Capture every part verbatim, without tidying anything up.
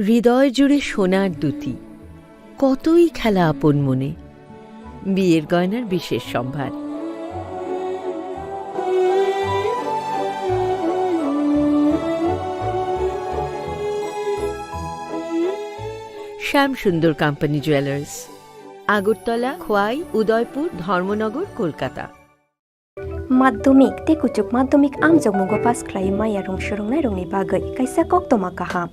হৃদয় জুড়ে সোনার দ্যুতি, কতই খেলা আপন মনে। বিয়ের গয়নার বিশেষ সম্ভার। শ্যাম সুন্দর কোম্পানি জুয়েলার্স, আগরতলা, খোয়াই, উদয়পুর, ধর্মনগর, Kolkata. Madhyamik tei kuchuk madhyamik amjokmungo pass khlai maya rung swrwngnairokni bagwi kaisa koktwma kaham.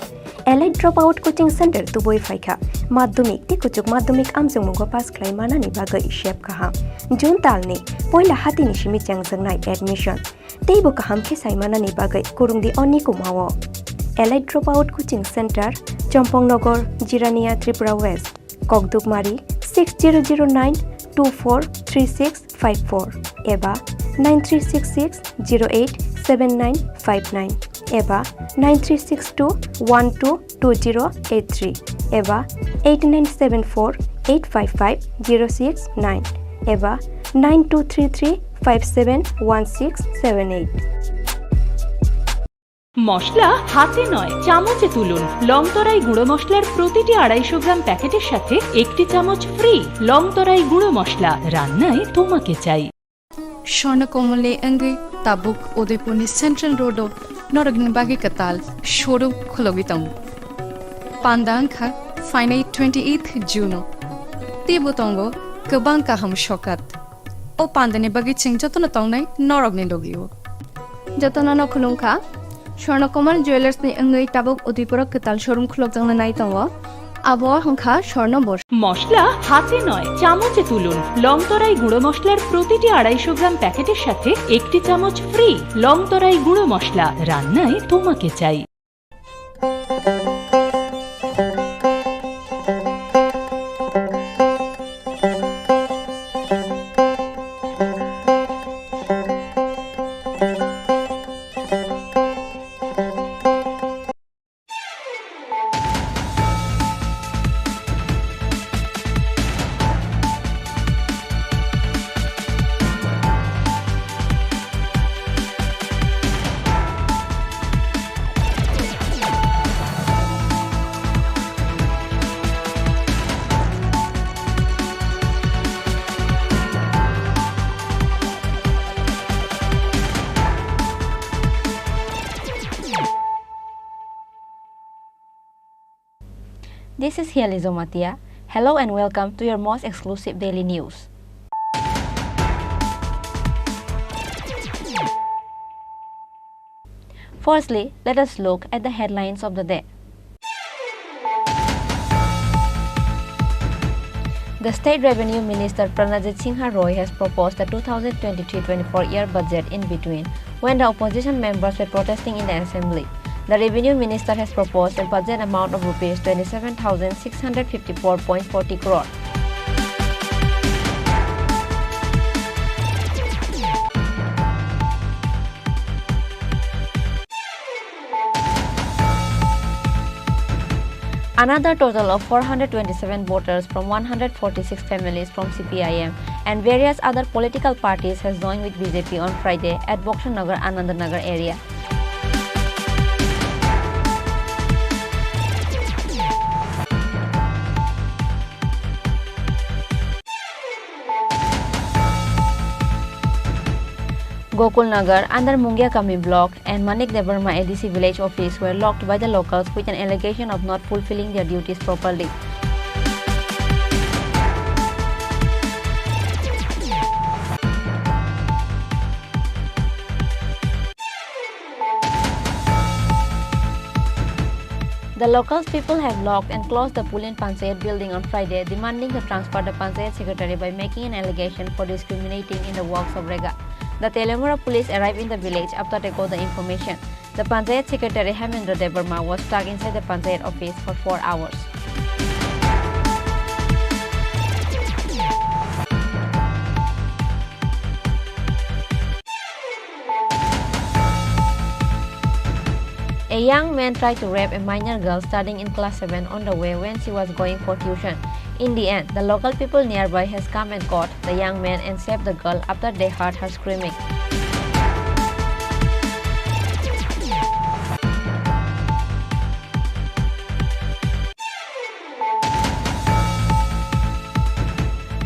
Elite Dropout Coaching Center tubui phaikha. Madhyamik tei kuchuk madhyamik amjokmungo pass khlai manani bagwi sep kaham. June talni poila hatini simi chengjaknai admission. Teibo kaham khe sai manani bagwi kwrwngdi o nikumao. Elite Dropout Coaching Center, Chompong Nogor, Jirania, Tripura West. Kokdukmari six zero zero nine two four three six five four eba nine three six six zero eight seven nine five nine eba nine three six two one two two zero eight three eba eight nine seven four eight five five zero six nine eba nine two three three five seven one six seven eight. মশলা হাতে নয়, চামচে তুলুন। লংতরাই গুঁড়ো মশলার প্রতিটি আড়াইশো গ্রাম প্যাকেটের সাথে একটি চামচ ফ্রি। লংতরাই গুঁড়ো মশলা, রান্নায় তোমাকে চাই। Swarna Kamalni wngwi tabuk Udaipurni Central Road-o norokni bagwi kwtal showroom khulogwi tongo. Panda wngkha phainai twenty-eighth June-o. Teibo tongo kwbang kaham sokat. O pandani bagwi chwng jotono tongnai norokni logio. Jotono no khulumkha. Swarna Kamal Jewellers ni wngwi tabuk Udaipur o kwtal showroom khulokjakna nai tongo. Abo wngkha Swarna Bos. মশলা হাতে নয়, চামচে তুলুন। লংতরাই গুঁড়ো মশলার প্রতিটি আড়াইশো গ্রাম প্যাকেটের সাথে একটি চামচ ফ্রি। লংতরাই গুঁড়ো মশলা, রান্নায় তোমাকে চাই। This is Hiali Jomatia. Hello and welcome to your most exclusive daily news. Firstly, let us look at the headlines of the day. The State Revenue Minister Pranajit Singha Roy has proposed the two thousand twenty-three twenty-four year budget in between when the opposition members were protesting in the assembly. The revenue minister has proposed a budget amount of rupees twenty-seven thousand six hundred fifty-four point forty crore. Another total of four hundred twenty-seven voters from one hundred forty-six families from C P I M and various other political parties has joined with B J P on Friday at Boxer Nagar, Anand Nagar area. Gokul Nagar under Mungia Kami block and Manik Debbarma A D C village office were locked by the locals with an allegation of not fulfilling their duties properly. The locals people have locked and closed the Pulin Panchayat building on Friday, demanding to transfer the Panchayat secretary by making an allegation for discriminating in the works of Rega. The Teliamura police arrived in the village after they got the information. The Panchayat secretary Hemendra Debbarma was stuck inside the Panchayat office for four hours. A young man tried to rape a minor girl studying in class seven on the way when she was going for tuition. In the end, the local people nearby has come and caught the young man and saved the girl after they heard her screaming.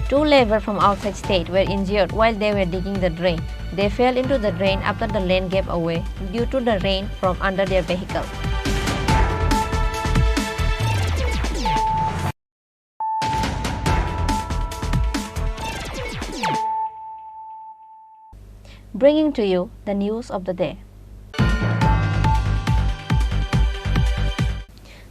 Two labour from outside state were injured while they were digging the drain. They fell into the drain after the land gave away due to the rain from under their vehicle. Bringing to you the news of the day.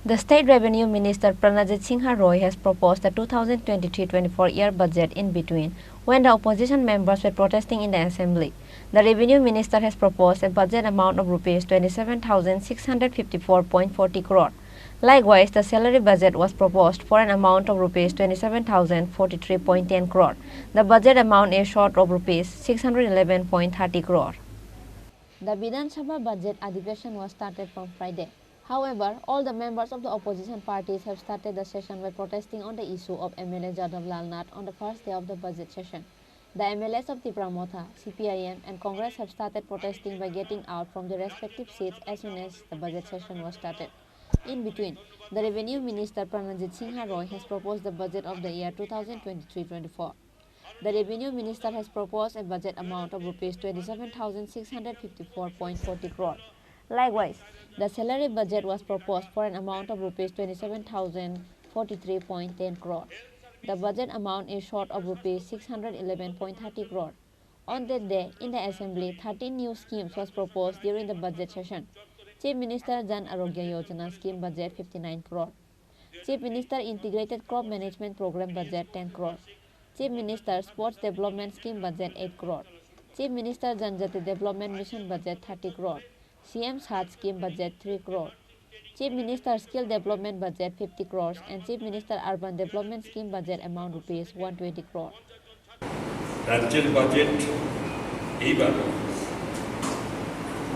The State Revenue Minister Pranajit Singha Roy has proposed the two thousand twenty-three twenty-four year budget in between, when the opposition members were protesting in the assembly. The Revenue Minister has proposed a budget amount of rupees twenty-seven thousand six hundred fifty-four point forty crore. Likewise, the salary budget was proposed for an amount of rupees twenty-seven thousand forty-three point ten crore. The budget amount is short of rupees six hundred eleven point thirty crore. The Bidhan Sabha budget adhiveshan was started from Friday. However, all the members of the opposition parties have started the session by protesting on the issue of M L A Jadhav Lal Nath on the first day of the budget session. The M L As of Tipra Motha, C P I M, and Congress have started protesting by getting out from their respective seats as soon as the budget session was started. In between, the Revenue Minister Pranajit Singha Roy has proposed the budget of the year two thousand twenty-three twenty-four. The Revenue Minister has proposed a budget amount of rupees twenty-seven thousand six hundred fifty-four point forty crore. Likewise, the salary budget was proposed for an amount of rupees twenty-seven thousand forty-three point ten crore. The budget amount is short of rupees six hundred eleven point thirty crore. On that day, in the assembly, thirteen new schemes was proposed during the budget session. Chief Minister Jan Arogya Yojana scheme budget fifty-nine crore. Chief Minister Integrated Crop Management Program budget ten crore. Chief Minister Sports Development Scheme budget eight crore. Chief Minister Janjati Development Mission budget thirty crore. C M Sat scheme budget three crore. Chief Minister Skill Development budget fifty crores and Chief Minister Urban Development Scheme budget amount rupees one twenty crore. রাজ্যের বাজেট এইবার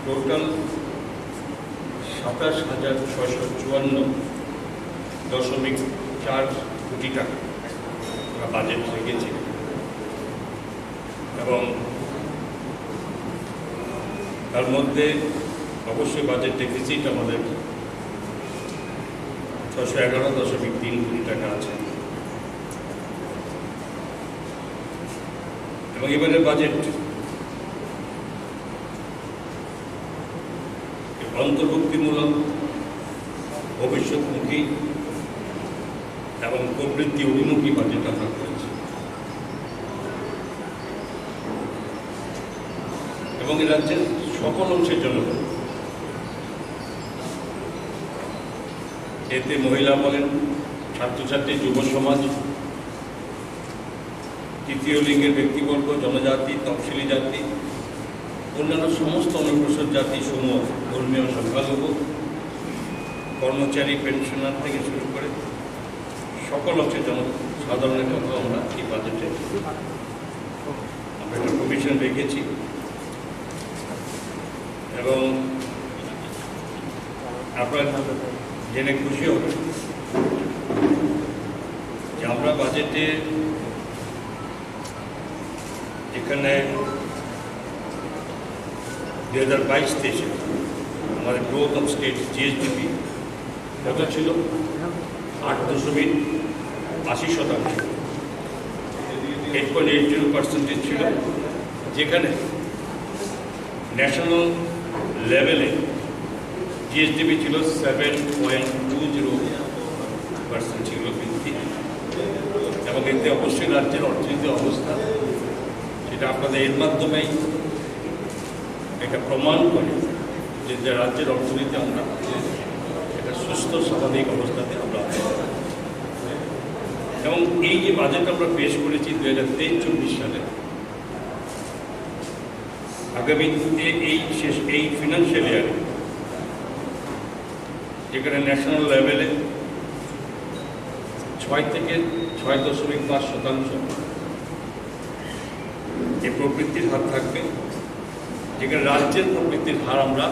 টোটাল সাতাশ হাজার ছয়শো চুয়ান্ন দশমিক চার কোটি টাকা আমরা বাজেট রেখেছি এবং তার মধ্যে অবশ্যই বাজেট ডেফিসিট আমাদের ছয়শো এগারো দশমিক তিন কোটি টাকা আছে। এবং এবারের বাজেট অন্তর্ভুক্তিমূলক, ভবিষ্যৎমুখী এবং প্রবৃদ্ধি অভিমুখী বাজেট আমরা করেছি এবং এ রাজ্যের সকল অংশের জনগণ, এতে মহিলা বলেন, ছাত্রছাত্রী, যুব সমাজ, তৃতীয় লিঙ্গের ব্যক্তিবর্গ, জনজাতি, তফসিলি জাতি, অন্যান্য সমস্ত অনগ্রসর জাতি সমূহ, ধর্মীয় সংখ্যালঘু, কর্মচারী, পেনশনার থেকে শুরু করে সকল অংশের জন-, সাধারণের কথা আমরা এই বাজেটে আমরা একটা প্রভিশন রেখেছি এবং আপনারা জেনে খুশি হবেন যে আমরা বাজেটে এখানে দুই হাজার বাইশ তেইশে আমাদের গ্রোথ অফ স্টেট জিএসডিপি কত ছিল? আট দশমিক আশি শতাংশ, eight point eight zero percentage ছিল, যেখানে ন্যাশনাল লেভেলে জিএসডিপি ছিল seven point two zero percent ছিল বৃদ্ধি। এবং এতে অবশ্যই রাজ্যের অর্থনৈতিক অবস্থা, সেটা আপনাদের এর মাধ্যমেই এটা প্রমাণ করে যে, যে রাজ্যের অর্থনীতি আমরা একটা সুস্থ স্বাভাবিক অবস্থাতে আমরা আছি। এবং এই যে বাজেট আমরা পেশ করেছি দুই হাজার তেইশ চব্বিশ সালে, আগামী এ-, এই শেষ, এই ফিনান্সিয়াল ইয়ারে যেখানে ন্যাশনাল লেভেলে ছয় থেকে ছয় দশমিক পাঁচ শতাংশ যে প্রবৃদ্ধির হার থাকবে, যেখানে রাজ্যের প্রবৃদ্ধির হার আমরা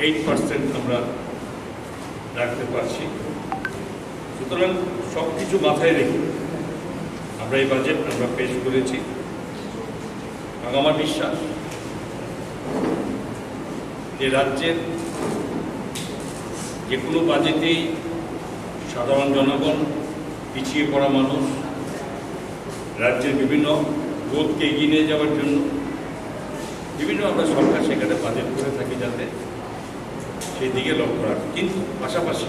এইট পার্সেন্ট আমরা রাখতে পারছি। সুতরাং সব কিছু মাথায় রেখে আমরা এই বাজেট আমরা পেশ করেছি এবং আমার বিশ্বাস যে রাজ্যের যে কোনো বাজেটেই সাধারণ জনগণ, পিছিয়ে পড়া মানুষ, রাজ্যের বিভিন্ন গোলকে এগিয়ে নিয়ে যাওয়ার জন্য বিভিন্ন আমরা সরকার সেখানে বাজেট করে থাকি, যাতে সেই দিকে লক্ষ্য রাখে। কিন্তু পাশাপাশি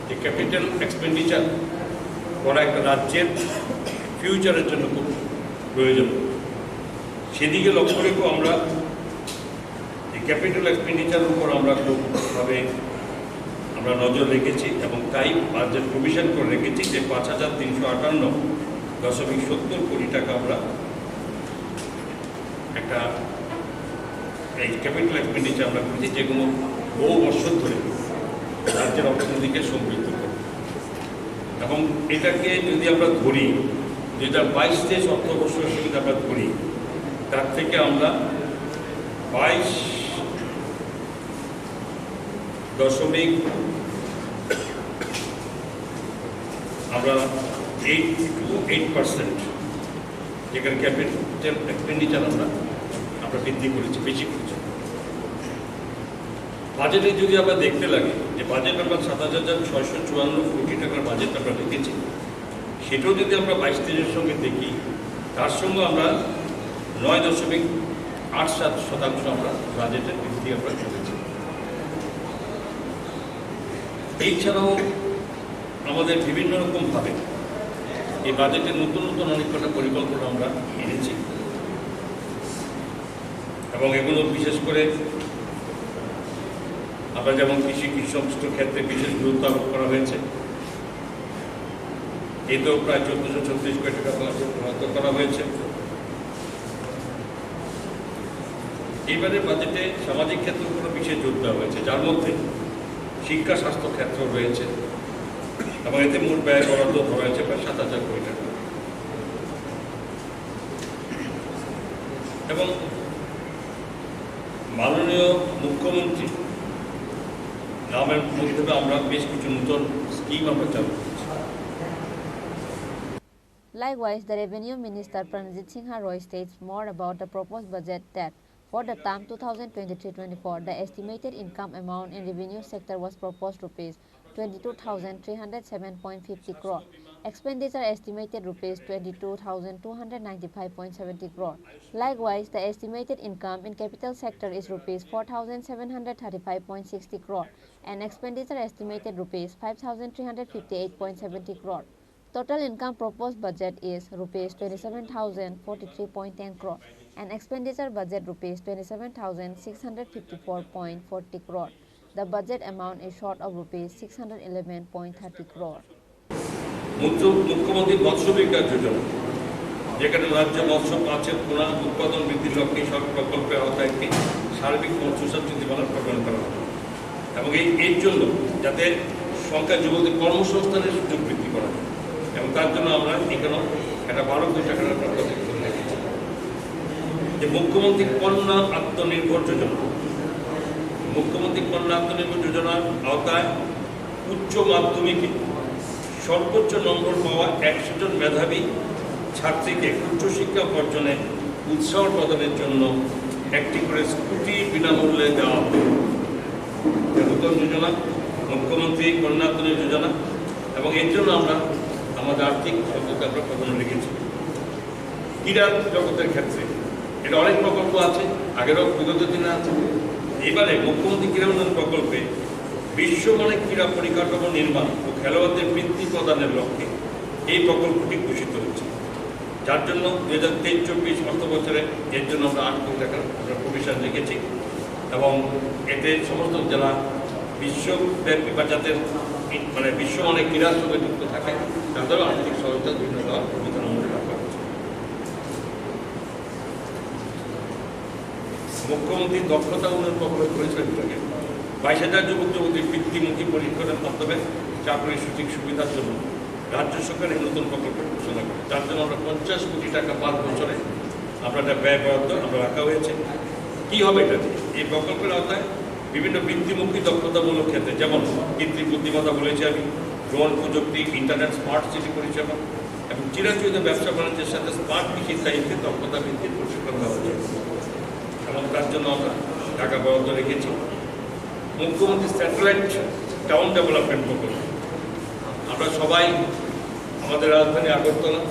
যে ক্যাপিটাল এক্সপেন্ডিচার করা একটা রাজ্যের ফিউচারের জন্য খুব প্রয়োজন। সেদিকে লক্ষ্য রেখেও আমরা এই ক্যাপিটাল এক্সপেন্ডিচারের উপর আমরা খুবভাবে আমরা নজর রেখেছি এবং তাই বাজেট প্রভিশন করে রেখেছি যে পাঁচ হাজার তিনশো আটান্ন দশমিক সত্তর কোটি টাকা আমরা একটা এই ক্যাপিটাল এক্সপেন্ডিচার আমরা করেছি, যেগুলো বহু বছর ধরে রাজ্যের অর্থনীতিকে সমৃদ্ধ করে। এবং এটাকে যদি আমরা ধরি, দুই হাজার বাইশ তেইশ অর্থবর্ষ যদি আমরা ধরি, তার থেকে আমরা বাইশ দশমিক আমরা এইট টু এইট পার্সেন্ট, যেখানে ক্যাপিটাল এক্সপেন্ডিচার আমরা আমরা বৃদ্ধি করেছি, বেশি করেছি। বাজেটে যদি আমরা দেখতে লাগে যে বাজেট আমরা সাতাশ হাজার ছয়শো চুয়ান্ন কোটি টাকার বাজেট আমরা রেখেছি, সেটাও যদি আমরা বাইশ তেইশের সঙ্গে দেখি, তার সঙ্গে আমরা নয় দশমিক আট সাত শতাংশ আমরা বাজেটের বৃদ্ধি আমরা করেছি। এছাড়াও আমাদের বিভিন্ন রকমভাবে এই বাজেটে নতুন নতুন অনেক কটা পরিকল্পনা আমরা এনেছি এবং এগুলো বিশেষ করে আমরা যেমন কৃষি, কৃষি সংশ্লিষ্ট ক্ষেত্রে বিশেষ গুরুত্ব আরোপ করা হয়েছে। এতেও প্রায় চোদ্দশো ছত্রিশ কোটি টাকা বাজেট বরাদ্দ করা হয়েছে। এবারে বাজেটে সামাজিক ক্ষেত্রের উপর বিশেষ জোর দেওয়া হয়েছে, যার মধ্যে শিক্ষা, স্বাস্থ্য ক্ষেত্র রয়েছে এবং এতে মোট ব্যয় বরাদ্দ ধরা হয়েছে প্রায় সাত হাজার কোটি টাকা। এবং মাননীয় মুখ্যমন্ত্রী নামের মাধ্যমে আমরা বেশ কিছু নতুন স্কিম আমরা চালু করছি। Likewise, the Revenue Minister Pranajit Singha Roy states more about the proposed budget that for the term two thousand twenty-three twenty-four, the estimated income amount in revenue sector was proposed rupees twenty-two thousand three hundred seven point fifty crore. Expenditure estimated rupees twenty-two thousand two hundred ninety-five point seventy crore. Likewise, the estimated income in capital sector is rupees four thousand seven hundred thirty-five point sixty crore and expenditure estimated rupees five thousand three hundred fifty-eight point seventy crore. Total income proposed budget is rupees twenty-seven thousand forty-three point ten crore and expenditure budget rupees twenty-seven thousand six hundred fifty-four point forty crore. The budget amount is short of rupees six hundred eleven point thirty crore. মুখ্য- মুখ্যমন্ত্রী মৎস্য বিকাশ যোজনা, যেখানে রাজ্য মৎস্য মাছের পোনা উৎপাদন বৃদ্ধির লক্ষ্যে সব প্রকল্পের আওতায় একটি সার্বিক মৎস্য নীতিমালা প্রণয়ন করা হবে এবং এই এর জন্য যাতে সংখ্যা যুবকদের কর্মসংস্থানের সুযোগ বৃদ্ধি করা যায় এবং তার জন্য আমরা এখানেও একটা বারো কোটি টাকার একটা প্রজেক্ট করে রেখেছি। যে মুখ্যমন্ত্রী কন্যা আত্মনির্ভর যোজনা, মুখ্যমন্ত্রী কন্যা আত্মনির্ভর যোজনার আওতায় উচ্চ মাধ্যমিকে সর্বোচ্চ নম্বর পাওয়া একশো জন মেধাবী ছাত্রীকে উচ্চশিক্ষা অর্জনে উৎসাহ প্রদানের জন্য একটি করে স্কুটি বিনামূল্যে দেওয়া হবে। নতুন যোজনা, মুখ্যমন্ত্রী কন্যা আত্মনির্ভর যোজনা, এবং এর জন্য আমরা আমাদের আর্থিক সহায়তা আমরা প্রদান রেখেছি। ক্রীড়া জগতের ক্ষেত্রে এটা অনেক প্রকল্প আছে, আগেরও বিগত দিনে আছে। এবারে মুখ্যমন্ত্রী ক্রীড়া উন্নয়ন প্রকল্পে বিশ্বমানের ক্রীড়া পরিকাঠামো নির্মাণ ও খেলোয়াড়দের বৃত্তি প্রদানের লক্ষ্যে এই প্রকল্পটি ঘোষিত হচ্ছে, যার জন্য দুই হাজার তেইশ চব্বিশ অর্থ বছরে এর জন্য আমরা আট কোটি টাকা আমরা প্রভিশন রেখেছি এবং এতে সমস্ত যারা বিশ্বব্যাপী বা যাদের মানে বিশ্বমানের ক্রীড়ার সঙ্গে যুক্ত থাকে, তাদেরও আর্থিক সহায়তা বিভিন্ন দেওয়ার প্রভূত অনুমোদন করা হয়েছে। মুখ্যমন্ত্রী দক্ষতা উন্নয়ন প্রকল্প পরিচালিত থাকে। বাইশ হাজার যুবক যুবতী বৃত্তিমুখী পরীক্ষার মাধ্যমে চাকরির সুযোগ সুবিধার জন্য রাজ্য সরকার এই নতুন প্রকল্প ঘোষণা করে, যার জন্য আমরা পঞ্চাশ কোটি টাকা পাঁচ বছরে আমরা একটা ব্যয় বরাদ্দ আমরা রাখা হয়েছে। কি হবে এটা দিয়ে? এই প্রকল্পের আওতায় বিভিন্ন বৃত্তিমুখী দক্ষতামূলক ক্ষেত্রে, যেমন কৃত্রিম বুদ্ধিমত্তা বলেছি আমি, ড্রোন প্রযুক্তি, ইন্টারনেট, স্মার্ট সিটি পরিষেবা এবং চিরাচরিত ব্যবসা বাণিজ্যের সাথে স্মার্ট কৃষির দায়িত্বে দক্ষতা বৃদ্ধির প্রশিক্ষণ দেওয়া হয়েছে এবং তার জন্য আমরা টাকা বরাদ্দ রেখেছি। মুখ্যমন্ত্রী স্যাটেলাইট টাউন ডেভেলপমেন্ট প্রকল্প, আমরা সবাই আমাদের রাজধানী আগরতলা,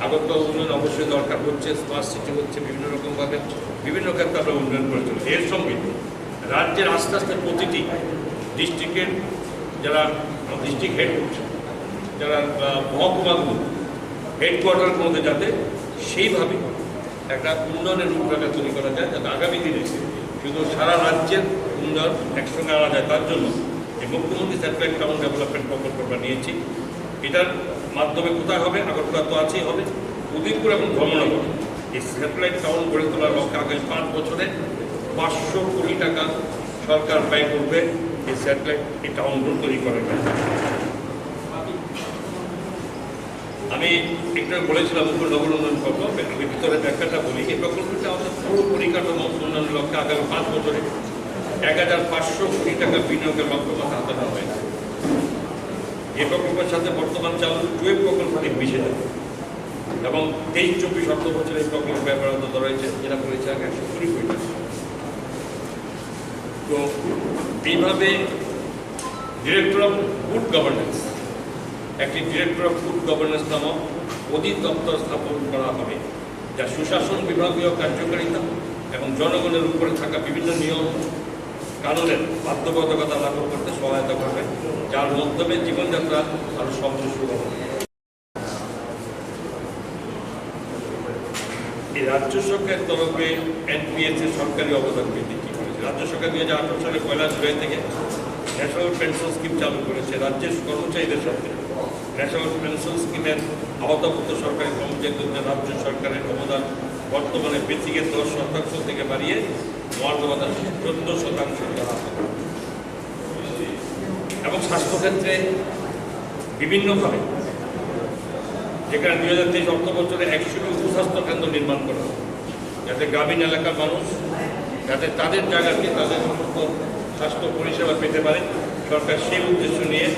আগরতলা উন্নয়ন অবশ্যই দরকার হচ্ছে, স্মার্ট সিটি হচ্ছে, বিভিন্ন রকমভাবে বিভিন্ন ক্ষেত্রে আমরা উন্নয়ন করে চলেছি। এর সঙ্গে রাজ্যের আস্তে আস্তে প্রতিটি ডিস্ট্রিক্টের যারা ডিস্ট্রিক্ট হেড, যারা আহ, মহকুমাগুলো, হেডকোয়ার্টারগুলোতে যাতে সেইভাবে একটা উন্নয়নের রূপরেখা তৈরি করা যায়, যাতে আগামী দিনে শুধু সারা রাজ্যের উন্নয়ন একসঙ্গে আনা যায়। তার জন্য এই মুখ্যমন্ত্রী স্যাটেলাইট টাউন ডেভেলপমেন্ট প্রকল্প আমরা নিয়েছি। এটার মাধ্যমে কোথায় হবে? আগরতলা তো আছেই, হবে উদয়পুর এবং ধর্মনগর। এই স্যাটেলাইট টাউন গড়ে তোলার লক্ষ্যে আগামী পাঁচ বছরে পাঁচশো কোটি টাকা সরকার ব্যয় করবে এই স্যাটেলাইট এই টাউনগুলো তৈরি করার জন্য। আমি একটু বলেছিলাম উপর নগর উন্নয়ন প্রকল্প, আমি ভিতরে ব্যাখ্যাটা বলি। এই প্রকল্পটা আমাদের পুরো পরিকাঠামো উন্নয়নের লক্ষ্যে আগামী পাঁচ বছরে এক হাজার পাঁচশো কোটি টাকা বিনিয়োগের লক্ষ্যমাত্রা হাতে নেওয়া হয়েছে। এই প্রকল্পের সাথে বর্তমান চালু টুয়েলভ প্রকল্প নিয়ে মিশে যাবে এবং তেইশ চব্বিশ অর্থ বছরে এই প্রকল্প ব্যবহার ধরা হয়েছে, যেটা বলেছে আগে একশো কুড়ি কোটি টাকা। তো এইভাবে ডিরেক্টর অফ গুড গভর্নেন্স, একটি ডিরেক্টর অফ গুড গভর্নেন্স নামক অধিদপ্তর স্থাপন করা হবে, যা সুশাসন বিভাগীয় কার্যকারিতা এবং জনগণের উপরে থাকা বিভিন্ন নিয়ম কানুনের বাধ্যবাধকতা লাগু করতে সহায়তা করবে, যার মাধ্যমে জীবনযাত্রা আরো সহজ ও সুগম হবে। এই রাজ্য সরকারের তরফে এনপিএস এর সরকারি অবদান বৃদ্ধি কি করেছে? রাজ্য সরকার দুই হাজার আঠারো সালের পয়লা জুলাই থেকে ন্যাশনাল পেনশন স্কিম চালু করেছে। রাজ্যের কর্মচারীদের সাথে ন্যাশনাল পেনশন স্কিমের আওতাভুক্ত সরকারি কর্মচারীদের জন্য রাজ্য সরকারের অবদান বর্তমানে বেসিকের দশ শতাংশ থেকে বাড়িয়ে মহার্ঘ ভাতা চোদ্দ শতাংশ করা হবে। এবং স্বাস্থ্যক্ষেত্রে বিভিন্নভাবে, যেখানে দুই হাজার তেইশ অর্থ বছরে একশোটি উপস্বাস্থ্য কেন্দ্র নির্মাণ করা হবে, যাতে গ্রামীণ এলাকার মানুষ যাতে তাদের জায়গাতে তাদের সমস্ত স্বাস্থ্য পরিষেবা পেতে পারে, সরকার সেই উদ্দেশ্য নিয়ে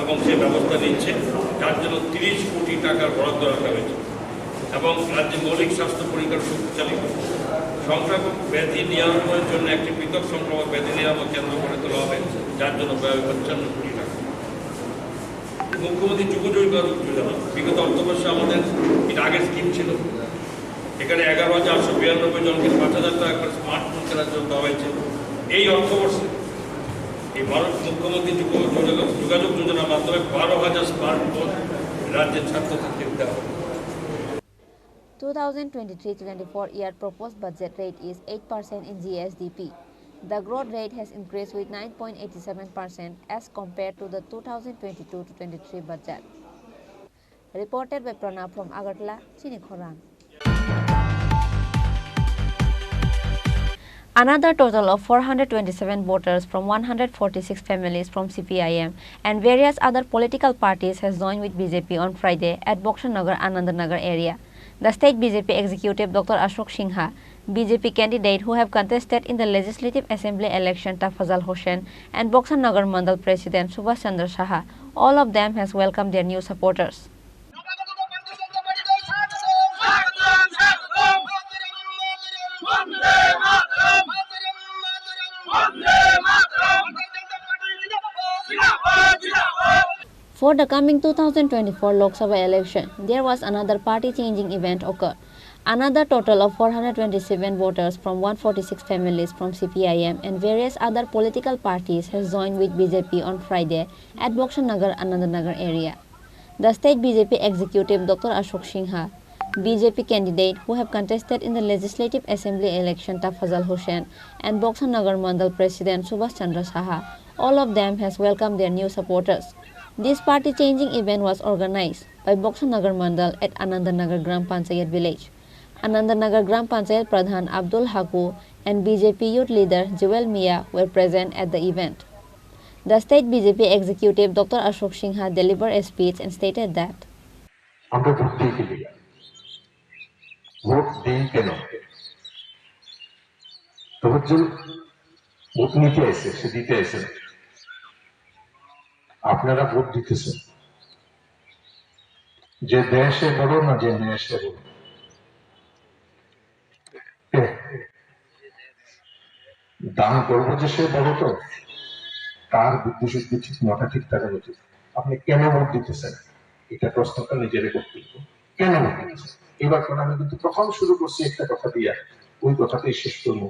এবং সেই ব্যবস্থা নিচ্ছে, যার জন্য তিরিশ কোটি টাকার বরাদ্দ রাখা হয়েছে। এবং রাজ্যে মৌলিক স্বাস্থ্য পরিকাঠামো শক্তিশালী করতে, সংক্রামক ব্যাধি নিরাময়ের জন্য একটি পৃথক সংক্রামক ব্যাধি নিরাময় কেন্দ্র গড়ে তোলা হবে, যার জন্য ব্যয় হবে পঞ্চান্ন কোটি টাকা। মুখ্যমন্ত্রী যুব যোগাযোগ যোজনা বিগত অর্থবর্ষে আমাদের এটা আগের স্কিম ছিল, এখানে এগারো হাজার আটশো বিরানব্বই জনকে পাঁচ হাজার টাকা করে স্মার্টফোন কেনার জন্য দেওয়া হয়েছে। এই অর্থবর্ষে এই ভারত মুখ্যমন্ত্রী যুব যোগাযোগ যোগাযোগ যোজনার মাধ্যমে বারো হাজার স্মার্টফোন রাজ্যের ছাত্রছাত্রীদের দেওয়া হবে। two thousand twenty-three twenty-four year proposed budget rate is eight percent in G S D P. The growth rate has increased with nine point eight seven percent as compared to the two thousand twenty-two to twenty-three budget. Reported by Pranab from Agartala, Chini Khorang. Another total of four hundred twenty-seven voters from one hundred forty-six families from C P I M and various other political parties has joined with B J P on Friday at Boxer Nagar, Anand Nagar area. The state B J P executive Doctor Ashok Singha, B J P candidate who have contested in the Legislative Assembly election Tafazal Hossain and Boxer Nagar Mandal President Subhash Chandra Saha, all of them has welcomed their new supporters. For the coming two thousand twenty-four Lok Sabha election, there was another party changing event occurred. Another total of four hundred twenty-seven voters from one forty-six families from C P I M and various other political parties has joined with B J P on Friday at Boxer Nagar, Anand Nagar area. The state B J P executive Doctor Ashok Singha, B J P candidate who have contested in the Legislative Assembly election Tafazal Hossain and Boxer Nagar Mandal President Subhash Chandra Saha, all of them has welcomed their new supporters. This party changing event was organized by Boxer Nagar Mandal at Anand Nagar Gram Panchayat village. Anand Nagar Gram Panchayat Pradhan Abdul Haku and B J P youth leader Jewel Mia were present at the event. The state B J P executive Doctor Ashok Singha delivered a speech and stated that. আমরা ভোট দিই কি না? ভোট দিই কেন? তবে যে ভোট নিতে এসে, সে দিতে এসে না। আপনারা ভোট দিতেছেন। যে দেশে বড় না যে দেশে বড়? কে? দান করবো যে সে বড় তো? তার বুদ্ধি শুদ্ধি ঠিক মাথা ঠিক থাকা উচিত। আপনি কেন ভোট দিতেছেন? এটা প্রশ্নটা নিজেরে করতে হবে। কেন? এবার করে আমি কিন্তু প্রথম শুরু করছি একটা কথা দিয়া, ওই কথাটাই শেষ করবো,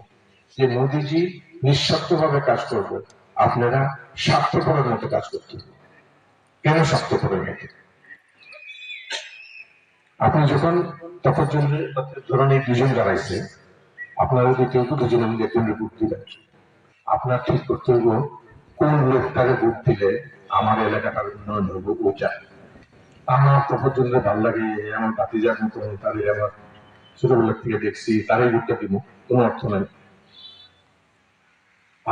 যে মোদিজি নিঃস্বার্থভাবে কাজ করবে, আপনারা স্বার্থপরের মতো কাজ করতে হবে। কেন স্বার্থপরের মতো? আপনি যখন তফাজ্জল, ধরেন, এই দুজন দাঁড়াইছে, আপনারা যদি কেউ তো দুজনের মধ্যে একজনকে ভোট দিবেন, আপনার ঠিক করতে হইব কোন লোকটাকে ভোট দিলে আমার এলাকাটার উন্নয়ন হইব, ওইটা। আমার তফাজ্জলরে ভালো লাগে, আমার ভাতিজার মতো, তাদের আমার ছোটবেলা থেকে দেখছি, তারাই ভোটটা দিব, কোনো অর্থ নাই।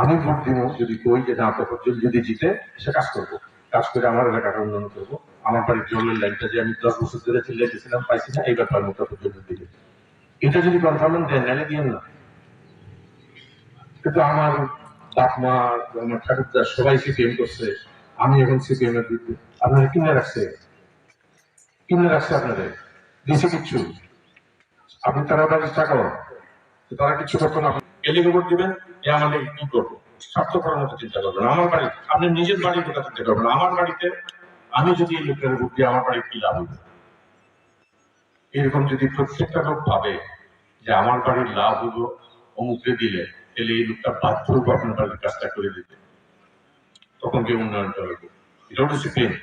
আমি ভোট দিব যদি কই যে না, তফাজ্জল যদি জিতে, সে কাজ করবো, কাজ করে আমার এলাকাটা উন্নয়ন করবো, আমার বাড়ির জলের লাইনটা যে আমি দশ বছর ধরে চিল্লাইতেছিলাম, পাইছি না, এইবার পারবো তফাজ্জলের দিকে। এটা যদি কনফার্ম দেন, নাহলে দিয়েন না। কিন্তু আমার বাপ মা, আমার ঠাকুরদা সবাই সিপিএম করছে, আমি এখন সিপিএম এর বিরুদ্ধে। আপনারা কিনে রাখছে, কিনে রাখছে আপনাদের, দিছে কিচ্ছু? আপনি তারা বাড়ির টাকা, তো তারা কিছু করতো না। এদিকে ভোট দিবেন, এ আমাদের কি করবো? স্বার্থপরের মতো চিন্তা করবেন। আমার বাড়ি, আপনি নিজের বাড়ির কথা চিন্তা করবেন। আমার বাড়িতে আমি যদি এই লোকের ভোট দিই, আমার বাড়ির কি লাভ হবে? এরকম যদি প্রত্যেকটা লোক ভাবে যে আমার বাড়ির লাভ হলো অমুকরে দিলে, তাহলে এই লোকটা বাধ্য হবো আপনার বাড়ির কাজটা করে দিতে। তখন কি উন্নয়ন করবো? এটা হলো সিপিএম।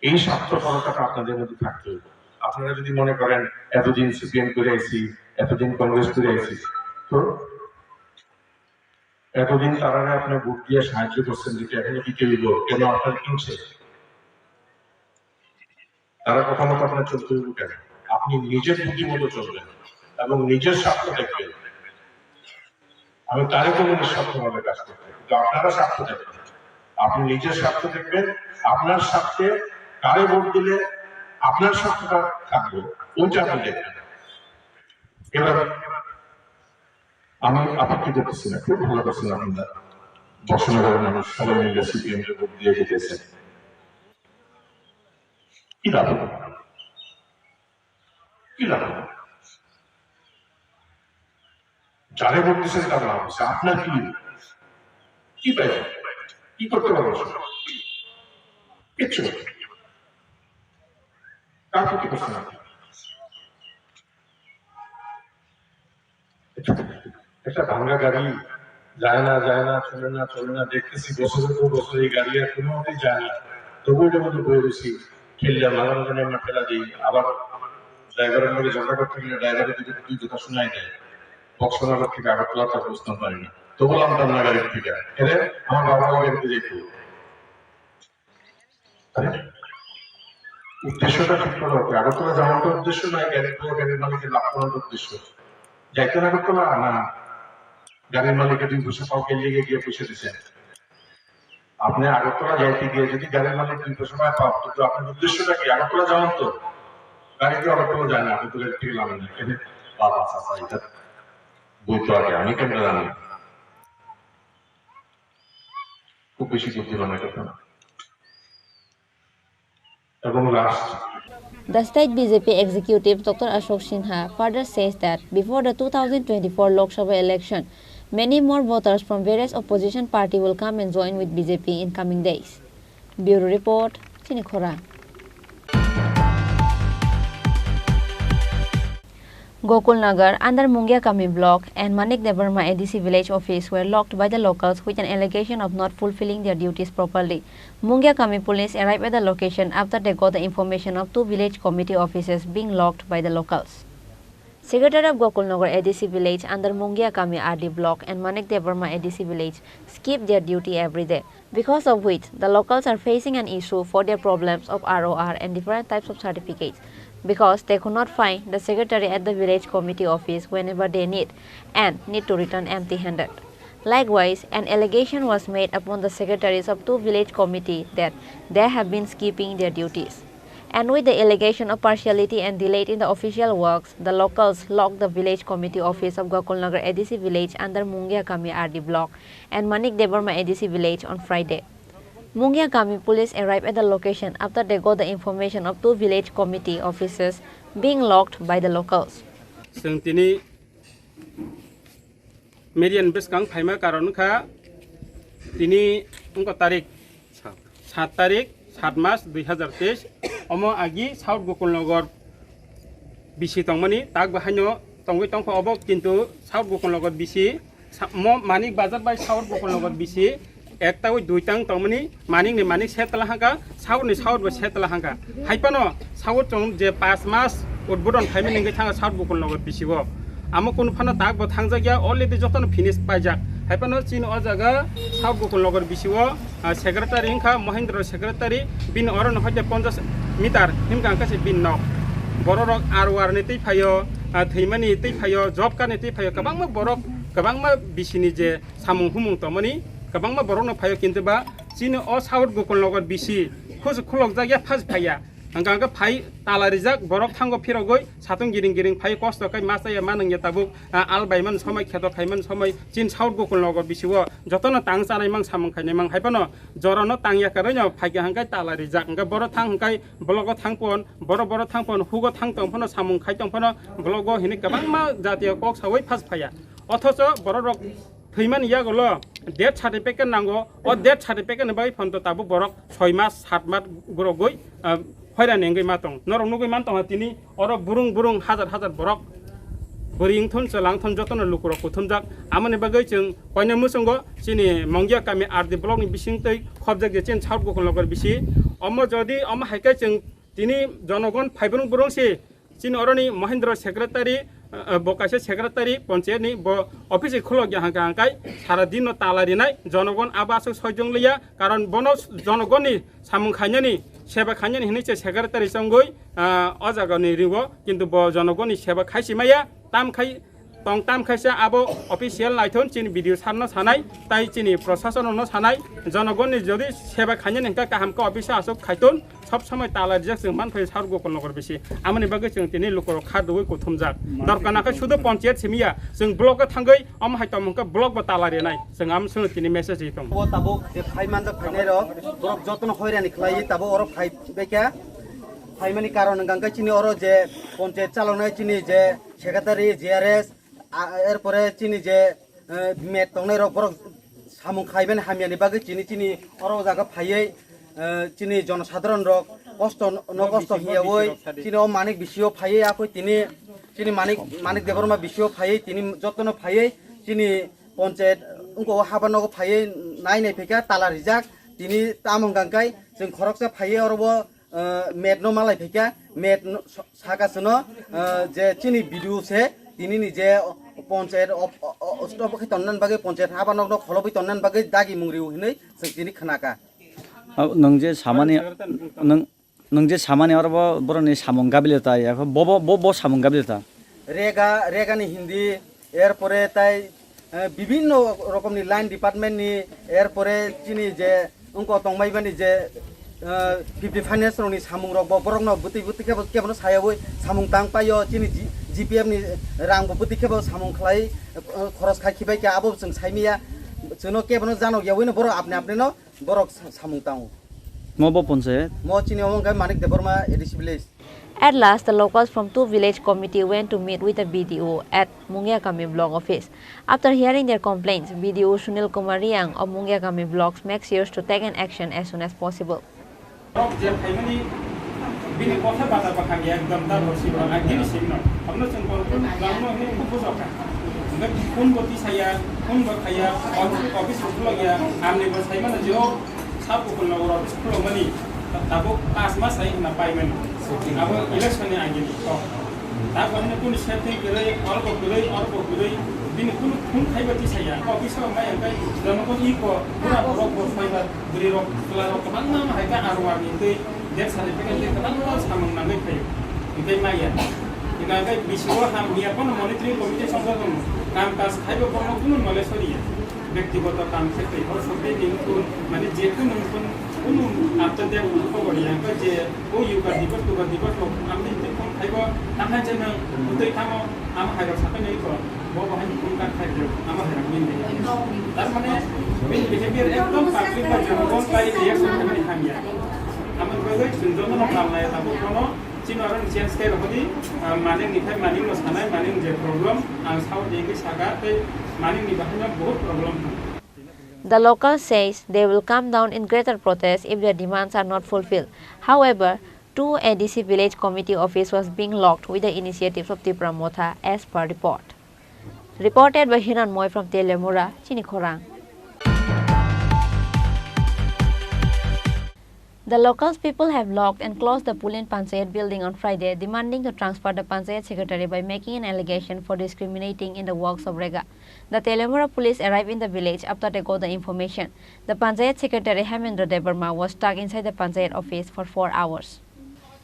এই স্বার্থপরতাটা আপনাদের মধ্যে থাকতে হবে। আপনারা যদি মনে করেন এতদিন সিপিএম করে আইছি, এতদিন কংগ্রেস করে আইছি, তো এতদিন তারা আপনার ভোট দিয়ে সাহায্য করছেন, যেটা এখনো দিতে হইব, কেন আপনার কিনছে? তারা কথা মতো আপনার চলতে হইব কেন? আপনি নিজের বুদ্ধি মতো চলবেন এবং নিজের স্বার্থ দেখবেন। আমি তারে কোনো নিঃস্বার্থভাবে কাজ করতে, কিন্তু আপনারা স্বার্থ দেখবেন। আপনি নিজের স্বার্থ দেখবেন, আপনার স্বার্থে কারে ভোট দিলে আপনার স্বার্থটা থাকবে, ওইটা আপনি দেখবেন। এবার আমি আপত্তি করতেছি না, খুব ভালো করছেন আপনারা। বসুন্ধরার মানুষ সবাই মিলে সিপিএম কে ভোট দিয়ে জিতেছে, কি লাভ হলো? কি লাভ হলো? যারে ভোট দিচ্ছেন তার লাভ হচ্ছে, আপনার কি? কি পাইবেন? কি করতে পারবেন? কিচ্ছু না। কার ক্ষতি করছেন আপনি? একটা ভাঙা গাড়ি যায় না, যায় না, চলে না, চলে না, দেখতেছি বছরের পর বছর এই গাড়ি আর কোনো মতেই যায় না। তবু এটার মধ্যে বয়ে রয়েছি, ঠেললে মাঝে মাঝে আমরা ঠেলা দিই, আবার ড্রাইভারের লগে ঝগড়া করতে গেলে ড্রাইভারের দুটো দুই কথা শোনাই দেয়। বক্সনগর থেকে আগরতলা তার বুঝতাম পারি না, তবু নামতাম না গাড়ির থেকে। এরে আমার বাবা গাড়িতে যেত। আরে, উদ্দেশ্যটা ঠিক করা হতো। আগরতলা যাওয়ার তো উদ্দেশ্য নয়, গাড়ি, গাড়ির মালিকের লাভ করার উদ্দেশ্য। যাইতে না করতো না, না, গাড়ির মালিকের দুই পয়সা পাও, গেলে গিয়ে পয়সা দিচ্ছেন। আপনি আগরতলা যাইতে গিয়ে যদি গাড়ির মালিক দুই পয়সা পায় পাও, কিন্তু আপনার উদ্দেশ্যটা কি? আগরতলা যাওয়ার তো, গাড়ি তো আগরতলা যায় না, আপনি তো গাড়ি থেকে লাভ নেই। এখানে বাবা চাচা এটা বই তো আগে আমি কেন জানি? খুব বেশি বুদ্ধিমান একটা কথা। এবং last, The state B J P executive Doctor Ashok Sinha further says that before the two thousand twenty-four Lok Sabha election, many more voters from various opposition party will come and join with B J P in coming days. Bureau Report, Chini Khorang. Gokulnagar, under Mungiakami block and Manik Debbarma A D C village office were locked by the locals with an allegation of not fulfilling their duties properly. Mungiakami police arrived at the location after they got the information of two village committee offices being locked by the locals. Secretary of Gokulnagar A D C village under Mungiakami R D block and Manik Debbarma A D C village skip their duty every day, because of which the locals are facing an issue for their problems of R O R and different types of certificates, because they could not find the secretary at the village committee office whenever they need and need to return empty-handed. Likewise, an allegation was made upon the secretaries of two village committee that they have been skipping their duties. And with the allegation of partiality and delay in the official works, the locals locked the village committee office of Gokulnagar A D C village under Mungiakami R D block and Manik Debbarma A D C village on Friday. Mungiakami police arrived at the location after they got the information of two village committee offices being locked by the locals. Chwng tini media ni bwskang phaima karon wngkha, tini wngkha tarik sat tarik Sat mas dui hazar teis, omo agi South Gokulnagar bisi tongmani, tak bo haino tongwi tongkha obo, kintu South Gokulnagar bisi sa-, mo Manik Bazar bai South Gokulnagar bisi ekta wi dui tang tongmani, Manik ni Manik setla hangka, South ni South bo setla hangka. Haipano South chong je pas mas udbodon khaimani hingke thanga South Gokulnagar bisi o. Amo kunu phano tak bo thangjak ya, already jotono finish paijak. Haipano chini o jaga South Gokulnagar bisi o, ah, secretary wngkha Mohindra secretary, bini oro no hoite ponchash meter himka hingka se bini nok. Borok rok R O R ni twi phaio, ah, thwimani twi phaio, job card ni twi phaio, kwbangma borok, kwbangma bisi ni je samung humung tongmani, kwbangma borok no phaio, kintu ba chini o South Gokulnagar bisi khus khulokjak ya, phas phaiya. Hingka hingka phai tala rijak, borok thango phirogwi satung giring giring phai kosto kai ma chaya ma nungya tabuk, ah, al bai man somoi kheto khai man somoi chin South Gokulnagar bisi o jotono tang chanai mang samung khainai mang haipano jorano tang ya karwi no phaikha hingkai tala rijak hingka borok thang hingkai blogo thang pon, borok borok thang pon, hugo thang tong phano samung khai tong phano blogo hini kwbangma jatiyo kok sawi phas phaiya. Othocho borok rok thwimani yagulo death certificate nango, o death certificate ni bagwi phano tabuk borok soi mas, sat mas gorogwi, ah, hoirani wngwi ma tong. Norok nugwi man tongha tini oro burung burung hajar hajar borok bwrwi wngthun, chwla wngthun jotono lukurok kuthumjak. Amoni bagwi chwng koine mwswngo chini Mongia kami R D block ni bisingtwi khobjak je chini South Gokulnagar bisi. Omo jodi omo hai khe chwng tini jonogon phaibrung burung si chini oroni Mohindra secretary, eh, bo kaisa secretary panchayat ni, bo office khulok ya hangka hangkai sara din no tala rinai, jonogon abo aswk sojong liya, karon bono jonogoni samung khainani, seba khainani hinwi se secretary chongwi, ah, o jaga ni ringo, kintu bo jonogoni seba khaisi maya, tam khai tong tam khaisa abo official naithon chini B D O sir no sanai, tai chini prosason no sanai, jonogoni jodi seba khainani hingka kaham khe office o aswk khaiton, sob somoi tala rijak chwng man phai South Gokulnagar bisi. Amoni bagwi chwng tini lukurok kha dugwi kuthumjak. Dorkar na khe sudo panchayat simiya, chwng block o thangwi omo hai tongmung khe block bo tala rinai. Chwng am chwng tini message ri tong. Bo tabuk je phai manjak phainai rok, borok jotono hoirani khlai tabuk oro phai bekha. Phaimani karon hwnkha khe chini oro je panchayat chaloknai chini je secretary, G R S, a, erpore chini je, eh, met tongnai rok borok samung khaimani hamyani bagwi chini, chini oro o jaga phaiwi, eh, chini jonosadharon rok kosto no kosto hiyawi chini o Manik bisio phaiwi akoi tini chini Manik, Manik Debbarma bisio phaiwi tini jotono phaiwi chini panchayat wngko o haba nogo phaiwi nai nai phaikha tala rijak tini tamo hwnkha khe chwng khoroksa phaiwi oro bo, eh, met no malai phaikha, met no sa-, saka chwno, eh, je chini B D O se tini ni je panchayat op-, o-, o-, stop khe tonnani bagwi panchayat haba nok no kholobwi tonnani bagwi dagi mung rio hinwi chwng tini khnaka. Nwng je samani, nwng, nwng je samani oro bo boroni samung gabilita ya, bo, bo, bo, bo samung gabilita. Rega, rega ni hindi, erpore tai, eh, bibinno rokomni line department ni, erpore chini je wngko tongmai bani je, eh, fifty finance rokni samung rok bo borokno bwtwi bwtwi khe bo kebono sayawi samung tang paio chini G-, G P F ni rang bo bwtwi khe bo samung khlai, eh, khoros khai khibai khe abo chwng saimaya chwngno kebono janok yawi no borok apni apni no borok sa-, samung tango. Mo bo panchayat? Mo chini omo wngkha Manik Debbarma A D C village. At last, the locals from two village committee went to meet with the B D O at Mungiakami block office. After hearing their complaints, B D O Sunil Kumar Riang of Mungiakami blocks makes sure to take an action as soon as possible. Borok je phaimani bini kotha bata bakhang ya ekdam da borsi borok ang gini simno. Hamno chwng borok langno hini khup bujokha. Hingke phone bo tisaya, phone bo khaya, office, office bo khulokya, amni bo saimano je o South Gokulnagar office khulokmani ta-, tabuk pas mas hai hwnna paimani. Abo election ni agini kok. Ta borokni kunu setting kwrwi, oro bo kwrwi, oro bo kwrwi, bini kunu phone khaiba tisaya. Office o mai hwnkhe jonogon iko, pura borok bo phaiba. Bwrwi rok, chwla rok kwbangma ma hai khe R O R ni tei death certificate tei kwbangma samung nangwi phaio. Hingke maya. Hingke hingke bisingo ham miya pono monitoring committee songkha tongo. Kam kaj khaibo borokno kunu knowledge soriya. Bektigoto kam khe tei hor sokde ni wngkun, mane je kunu wngkun, kunu update khobor ya. Hingke je o yuga dibo tuga dibo tok amni tei phone khaibo, tamo je nwng bwtwi tamo, amo hai rok sapai nai kho. Bo bo hai phone kha khai rok, amo hai rok min de. Tar mane, bini behavior ekdom public ba jonogon bai reaction khaimani hamya. Amo bagwi chwng jotono malnai tabuk bono, chini oro ni change khai rokdi, ah, Manik ni khai Manik no sanai, Manik ni je problem, ang sao de wngwi saka, tei Manik ni bahai no bahut problem thang. The local says they will come down in greater protest if their demands are not fulfilled. However, two A D C village committee office was being locked with the initiatives of Tipra Motha, as per report. Reported by Hiran Moy from Telemura, Chini Khorang. The locals people have locked and closed the Pulin Panchayat building on Friday, demanding to transfer the Panchayat secretary by making an allegation for discriminating in the works of Rega. The Telemura police arrived in the village after they got the information. The Panchayat secretary Hemendra Debbarma was stuck inside the Panchayat office for four hours.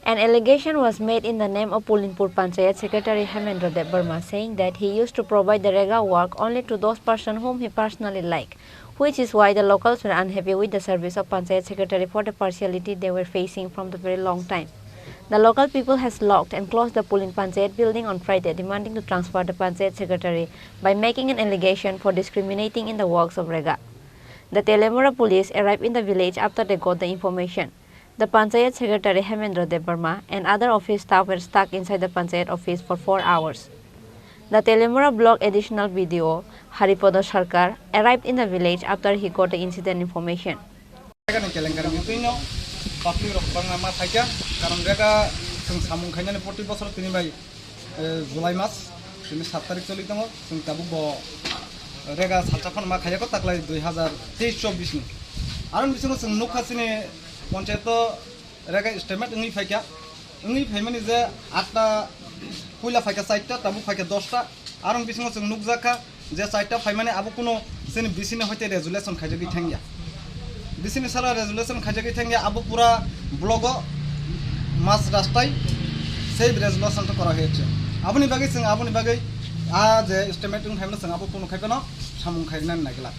An allegation was made in the name of Pulinpur Panchayat secretary Hemendra Debbarma, saying that he used to provide the Rega work only to those persons whom he personally liked, which is why the locals were unhappy with the service of Panchayat secretary for the partiality they were facing from the very long time. The local people has locked and closed the Pulin Panchayat building on Friday, demanding to transfer the Panchayat secretary by making an allegation for discriminating in the works of Rega. The Telemura police arrived in the village after they got the information. The Panchayat secretary Hemendra Debbarma and other office staff were stuck inside the Panchayat office for four hours. The Telemura block additional B D O Haripada Sarkar arrived in the village after he got the incident information. Jaga ni kelenkari ni twi no public rok bangma ma phaikha, karon Rega chwng samung khainani proti bosor tini bai, eh, July mas, tini sat tarik choli tongo, chwng tabuk bo Rega salsa phano ma khaiyakho taklai dui hazar teis chobbish ni. Aroni bisingo chwng nukha chini ponchayato Rega statement wngwi phaikha, wngwi phaimani je atta puila phaikha chaita, tabuk phaikha dosta, aroni bisingo chwng nukjakha, je chaita phaimani abo kuno chini B C ni hoite resolution khaijagwi thangya. B C ni sala resolution khaijagwi thangya, abo pura block o mas rastai sei resolution to kora hoyekhe. Aboni bagwi chwng, aboni bagwi a je statement wng phaimano chwng abo kuno khai phano samung khairina naigla.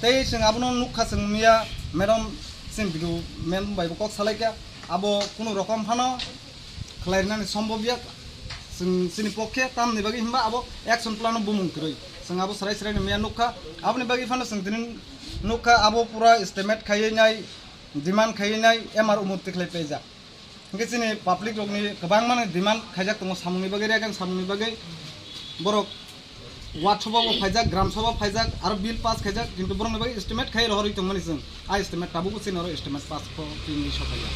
Tei chwng abono nukha chwng miya madam chini video mem bai bo kok salaikha, abo kuno rokom phano khlairnani sombobya chwng chini pokhe, tamni bagwi hinba abo action plan o bumung kwrwi. Chwng abo srai srai ni miya nukha. Aboni bagwi phano chwng tini nukha abo pura statement khaiwi nai, demand khaiwi nai, M R O murti khlai paijak. Hwnkhe chini public rokni kwbangmani demand khaijak tongo samungni bagwi, Regang samungni bagwi. Borok Ward Sabha bo phaijak, Gram Sabha phaijak, aro bill pass khaijak, kintu borokni bagwi estimate khai rohorwi tongmani chwng. A estimate tabukbo chini oro estimate pass kho tini sophaiya.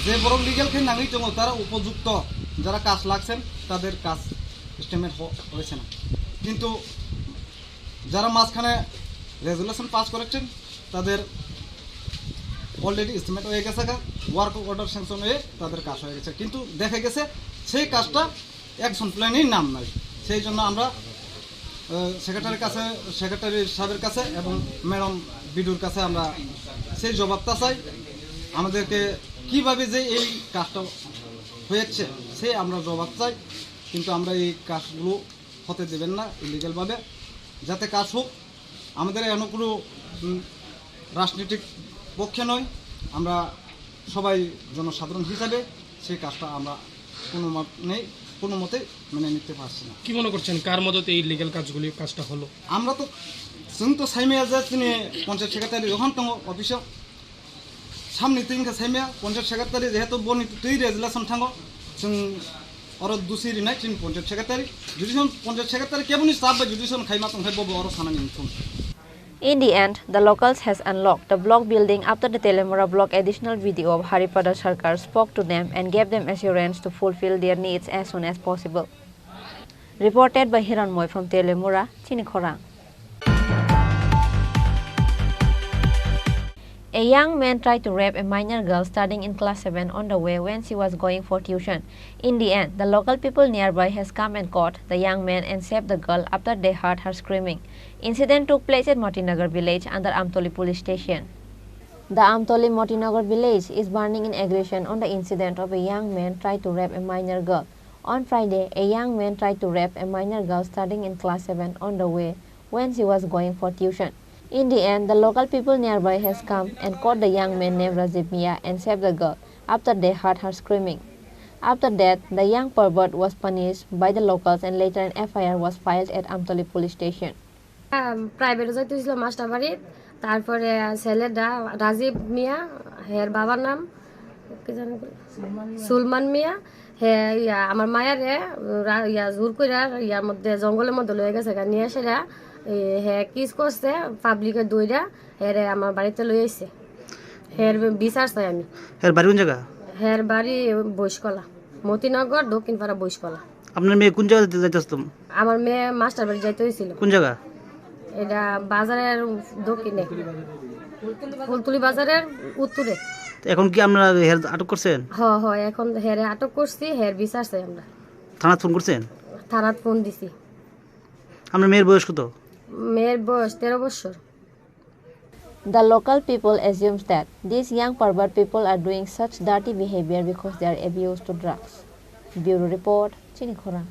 Je borok legal khe nangwi tongo, tara upojukto, jara কাজ লাগছেন, তাদের কাজ estimate হ-, হয়েছে না। কিন্তু যারা মাঝখানে resolution পাস করেছেন, তাদের already estimate হয়ে গেছে গা, work order sanction হয়ে তাদের কাজ হয়ে গেছে। কিন্তু দেখা গেছে সেই কাজটা action plan-এই নাম নাই। সেই জন্য আমরা, আহ, সেক্রেটারির কাছে, সেক্রেটারি সাহেবের কাছে এবং ম্যাডাম বিডুর কাছে আমরা সেই জবাবটা চাই। আমাদেরকে কিভাবে যে এই কাজটা হয়েছে, সেই আমরা জবাব চাই। কিন্তু আমরা এই কাজগুলো হতে দেবেন না ইলিগ্যালভাবে, যাতে কাজ হোক। আমাদের এমন কোনো, উম, রাজনৈতিক পক্ষে নয়, আমরা সবাই জনসাধারণ হিসাবে সেই কাজটা আমরা কোনো মত নেই, কোনো মতে মেনে নিতে পারছি না। কি মনে করছেন, কার মদতে এই ইলিগ্যাল কাজগুলি, কাজটা হলো? আমরা তো, जों তো সাইমিয়া যে তিনি পঞ্চায়েত সেক্রেটারি যখন তো অফিসে সামনে তিন কে সাইমিয়া পঞ্চায়েত সেক্রেটারি যেহেতু বনি তুই রেজুলেশন থাকো, जों oro দুসি রিনাই চিন পঞ্চায়েত সেক্রেটারি, যদি সব পঞ্চায়েত সেক্রেটারি কেবলই স্টাফ বা যদি সব খাইমা তং খাই ববো oro সানা নিন থুন। In the end, the locals has unlocked the block building after the Telemura block additional B D O of Haripada Sarkar spoke to them and gave them assurance to fulfill their needs as soon as possible. Reported by Hiran Moy from Telemura, Chini Khorang. A young man tried to rape a minor girl studying in class seven on the way when she was going for tuition. In the end, the local people nearby has come and caught the young man and saved the girl after they heard her screaming. Incident took place at Motinagar village under Amtoli police station. The Amtoli Motinagar village is burning in aggression on the incident of a young man tried to rape a minor girl. On Friday, a young man tried to rape a minor girl studying in class seven on the way when she was going for tuition. In the end, the local people nearby has come and caught the young man named Rajiv Mia and saved the girl after they heard her screaming. After that, the young pervert was punished by the locals and later an F I R was filed at Amtoli police station. প্রাইভেটে যাইতে হয়েছিল মাস্টারবাড়িত। তারপরে ছেলেটা রাজীব মিয়া, হের বাবার নাম কি জানি, সুলমান মিয়া। হে ইয়া আমার মায়ারে রা-, ইয়া জোর কইরা ইয়ার মধ্যে, জঙ্গলের মধ্যে লয়ে গেছে গা, নিয়ে এসে রা, এ, হে কিস করছে পাবলিকে দইরা। হেরে আমার বাড়িতে লই আইছে। হের বিচার চাই আমি। হের বাড়ি কোন জায়গা? হের বাড়ি বৈশকলা, মতিনগর, দক্ষিণপাড়া বৈশকলা। আপনার মেয়ে কোন জায়গাতে যাইতে আসতো? আমার মেয়ে মাস্টার বাড়ি যাইতে হয়েছিল। কোন জায়গা? এটা বাজারের দক্ষিণে, ফুলতলি বাজারের উত্তরে। এখন কি আপনারা হের আটক করছেন? হ, হ, এখন হেরে আটক করছি, হের বিচার চাই আমরা। থানাত ফোন করছেন? থানাত ফোন দিছি। আপনার মেয়ের বয়স কত? মেয়ের বয়স তেরো বছর। The local people assumes that these young pervert people are doing such dirty behavior because they are abused to drugs. Bureau report, Chini Khorang.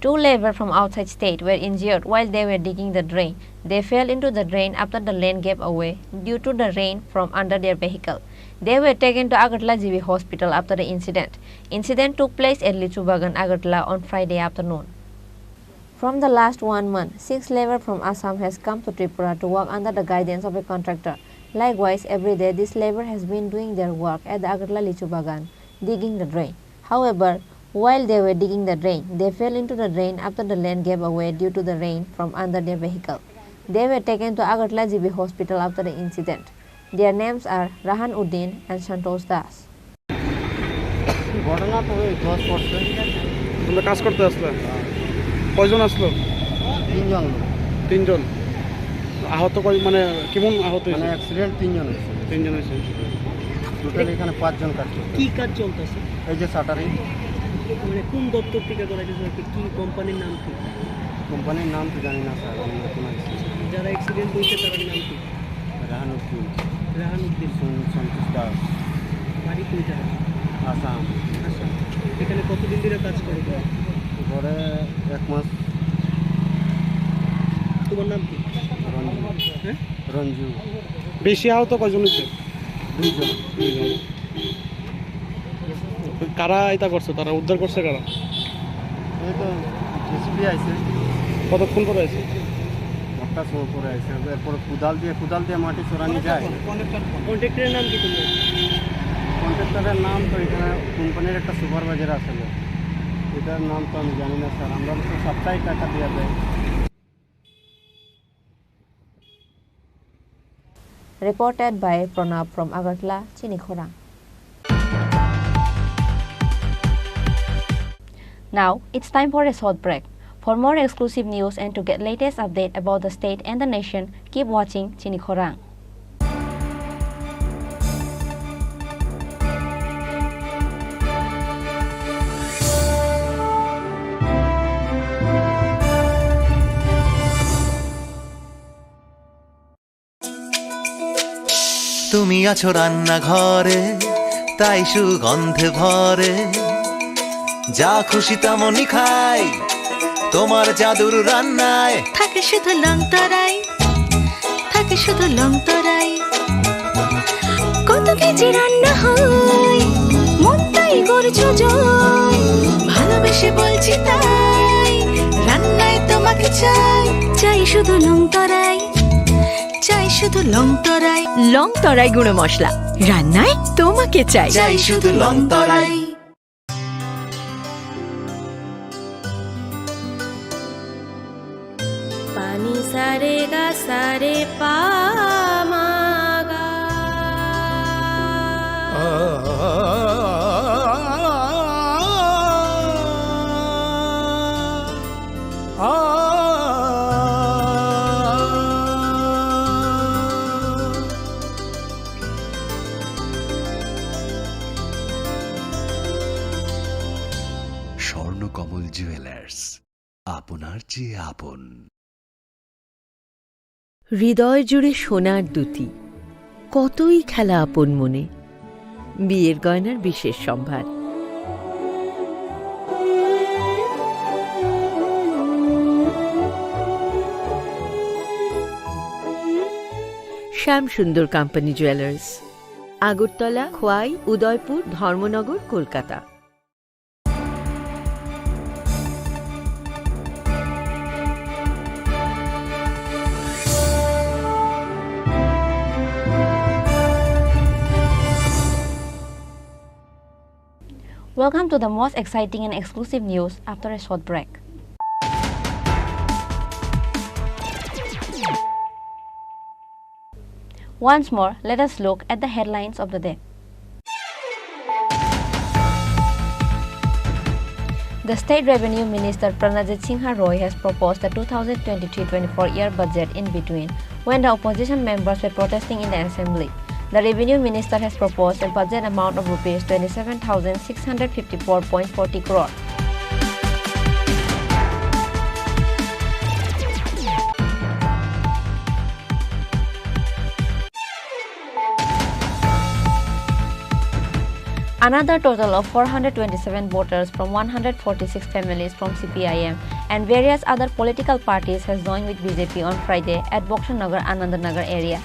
Two labour from outside state were injured while they were digging the drain. They fell into the drain after the land gave away due to the rain from under their vehicle. They were taken to Agartala G B hospital after the incident. Incident took place at Lichu Bagan, Agartala on Friday afternoon. From the last one month, six labour from Assam has come to Tripura to work under the guidance of a contractor. Likewise, every day this labour has been doing their work at the Agartala Lichu Bagan, digging the drain. However, while they were digging the drain, they fell into the drain after the land gave away due to the rain from under their vehicle. They were taken to Agartala G B hospital after the incident. Their names are Rahan Uddin and Santosh Das. ঘটনা তো ওই দশ পড়ছে। তোমরা কাজ করতে আসলে? কয়জন আসলো? তিনজন লোক। তিনজন। আহত কয়, মানে, কেমন আহত হয়েছে? মানে, অ্যাক্সিডেন্ট তিনজন হয়েছে। তিনজন হয়েছে। টোটাল এখানে পাঁচজন কাজ করছে। কি কাজ চলতেছে? এই যে শাটারিং। মানে, কোন দপ্তর থেকে করা হয়েছে? কি কোম্পানির নাম কি? কোম্পানির নাম তো জানি না, স্যার, আমি নতুন আসছি। যারা অ্যাক্সিডেন্ট হয়েছে, তাদের নাম কি? রাহানুদ্দিন। রাহানুদ্দিন। সন-, সন্তোষ দাস। বাড়ি কোন জায়গায়? আসাম। আসাম। এখানে কতদিন ধরে কাজ করো তুমি? ঘরে এক মাস। তোমার নাম কি? রঞ্জু। হ্যাঁ? রঞ্জু। বেশি আহত কয়জন হয়েছে? দুইজন। দুইজন। কারা এটা করছে? তারা উদ্ধার করছে কারা? এই তো জেসিবি আইছে। কতক্ষণ পরে আইছে? একটা সময় পরে আইছে। এরপর কোদাল দিয়ে, কোদাল দিয়ে মাটি সরানি যায়। কন্ট্রাক্টরের নাম কি তোমার? কন্ট্রাক্টরের নাম তো এখানে কোম্পানির একটা সুপারভাইজার আসলে। এটার নাম তো আমি জানি না স্যার, আমরা তো সপ্তাহে টাকা দিয়ে দেয়। Reported by Pranab from Agartala, Chini Khorang. Now, it's time for a short break. For more exclusive news and to get latest update about the state and the nation, keep watching Chini Khorang. তুমি আছো রান্নাঘরে, তাই সুগন্ধে ভরে। যা খুশি তেমনই খাই, তোমার জাদুর রান্নায়। থাকে শুধু লং তরাই, থাকে শুধু লং তরাই। কত কেজি রান্না হয়, মনটাই করছো জয়। ভালোবেসে বলছি তাই, রান্নায় তোমাকে চাই। চাই শুধু লং তরাই, চাই শুধু লং তরাই। লং তরাই গুঁড়ো মশলা, রান্নায় তোমাকে চাই। চাই শুধু Longtharai. Pani sa re ga sa re pa ma ga. Swarnakamal jewellers, আপনার চেয়ে আপন। হৃদয় জুড়ে সোনার দ্যুতি, কতই খেলা আপন মনে। বিয়ের গয়নার বিশেষ সম্ভার। শ্যাম সুন্দর কোম্পানি জুয়েলার্স, আগরতলা, খোয়াই, উদয়পুর, ধর্মনগর, Kolkata. Welcome to the most exciting and exclusive news after a short break. Once more, let us look at the headlines of the day. The State Revenue Minister Pranajit Singha Roy has proposed the two thousand twenty-three twenty-four year budget in between, when the opposition members were protesting in the assembly. The Revenue Minister has proposed a budget amount of rupees twenty-seven thousand six hundred fifty-four point forty crore. Another total of four hundred twenty-seven voters from one hundred forty-six families from C P I M and various other political parties has joined with B J P on Friday at Boxer Nagar, Anand Nagar area.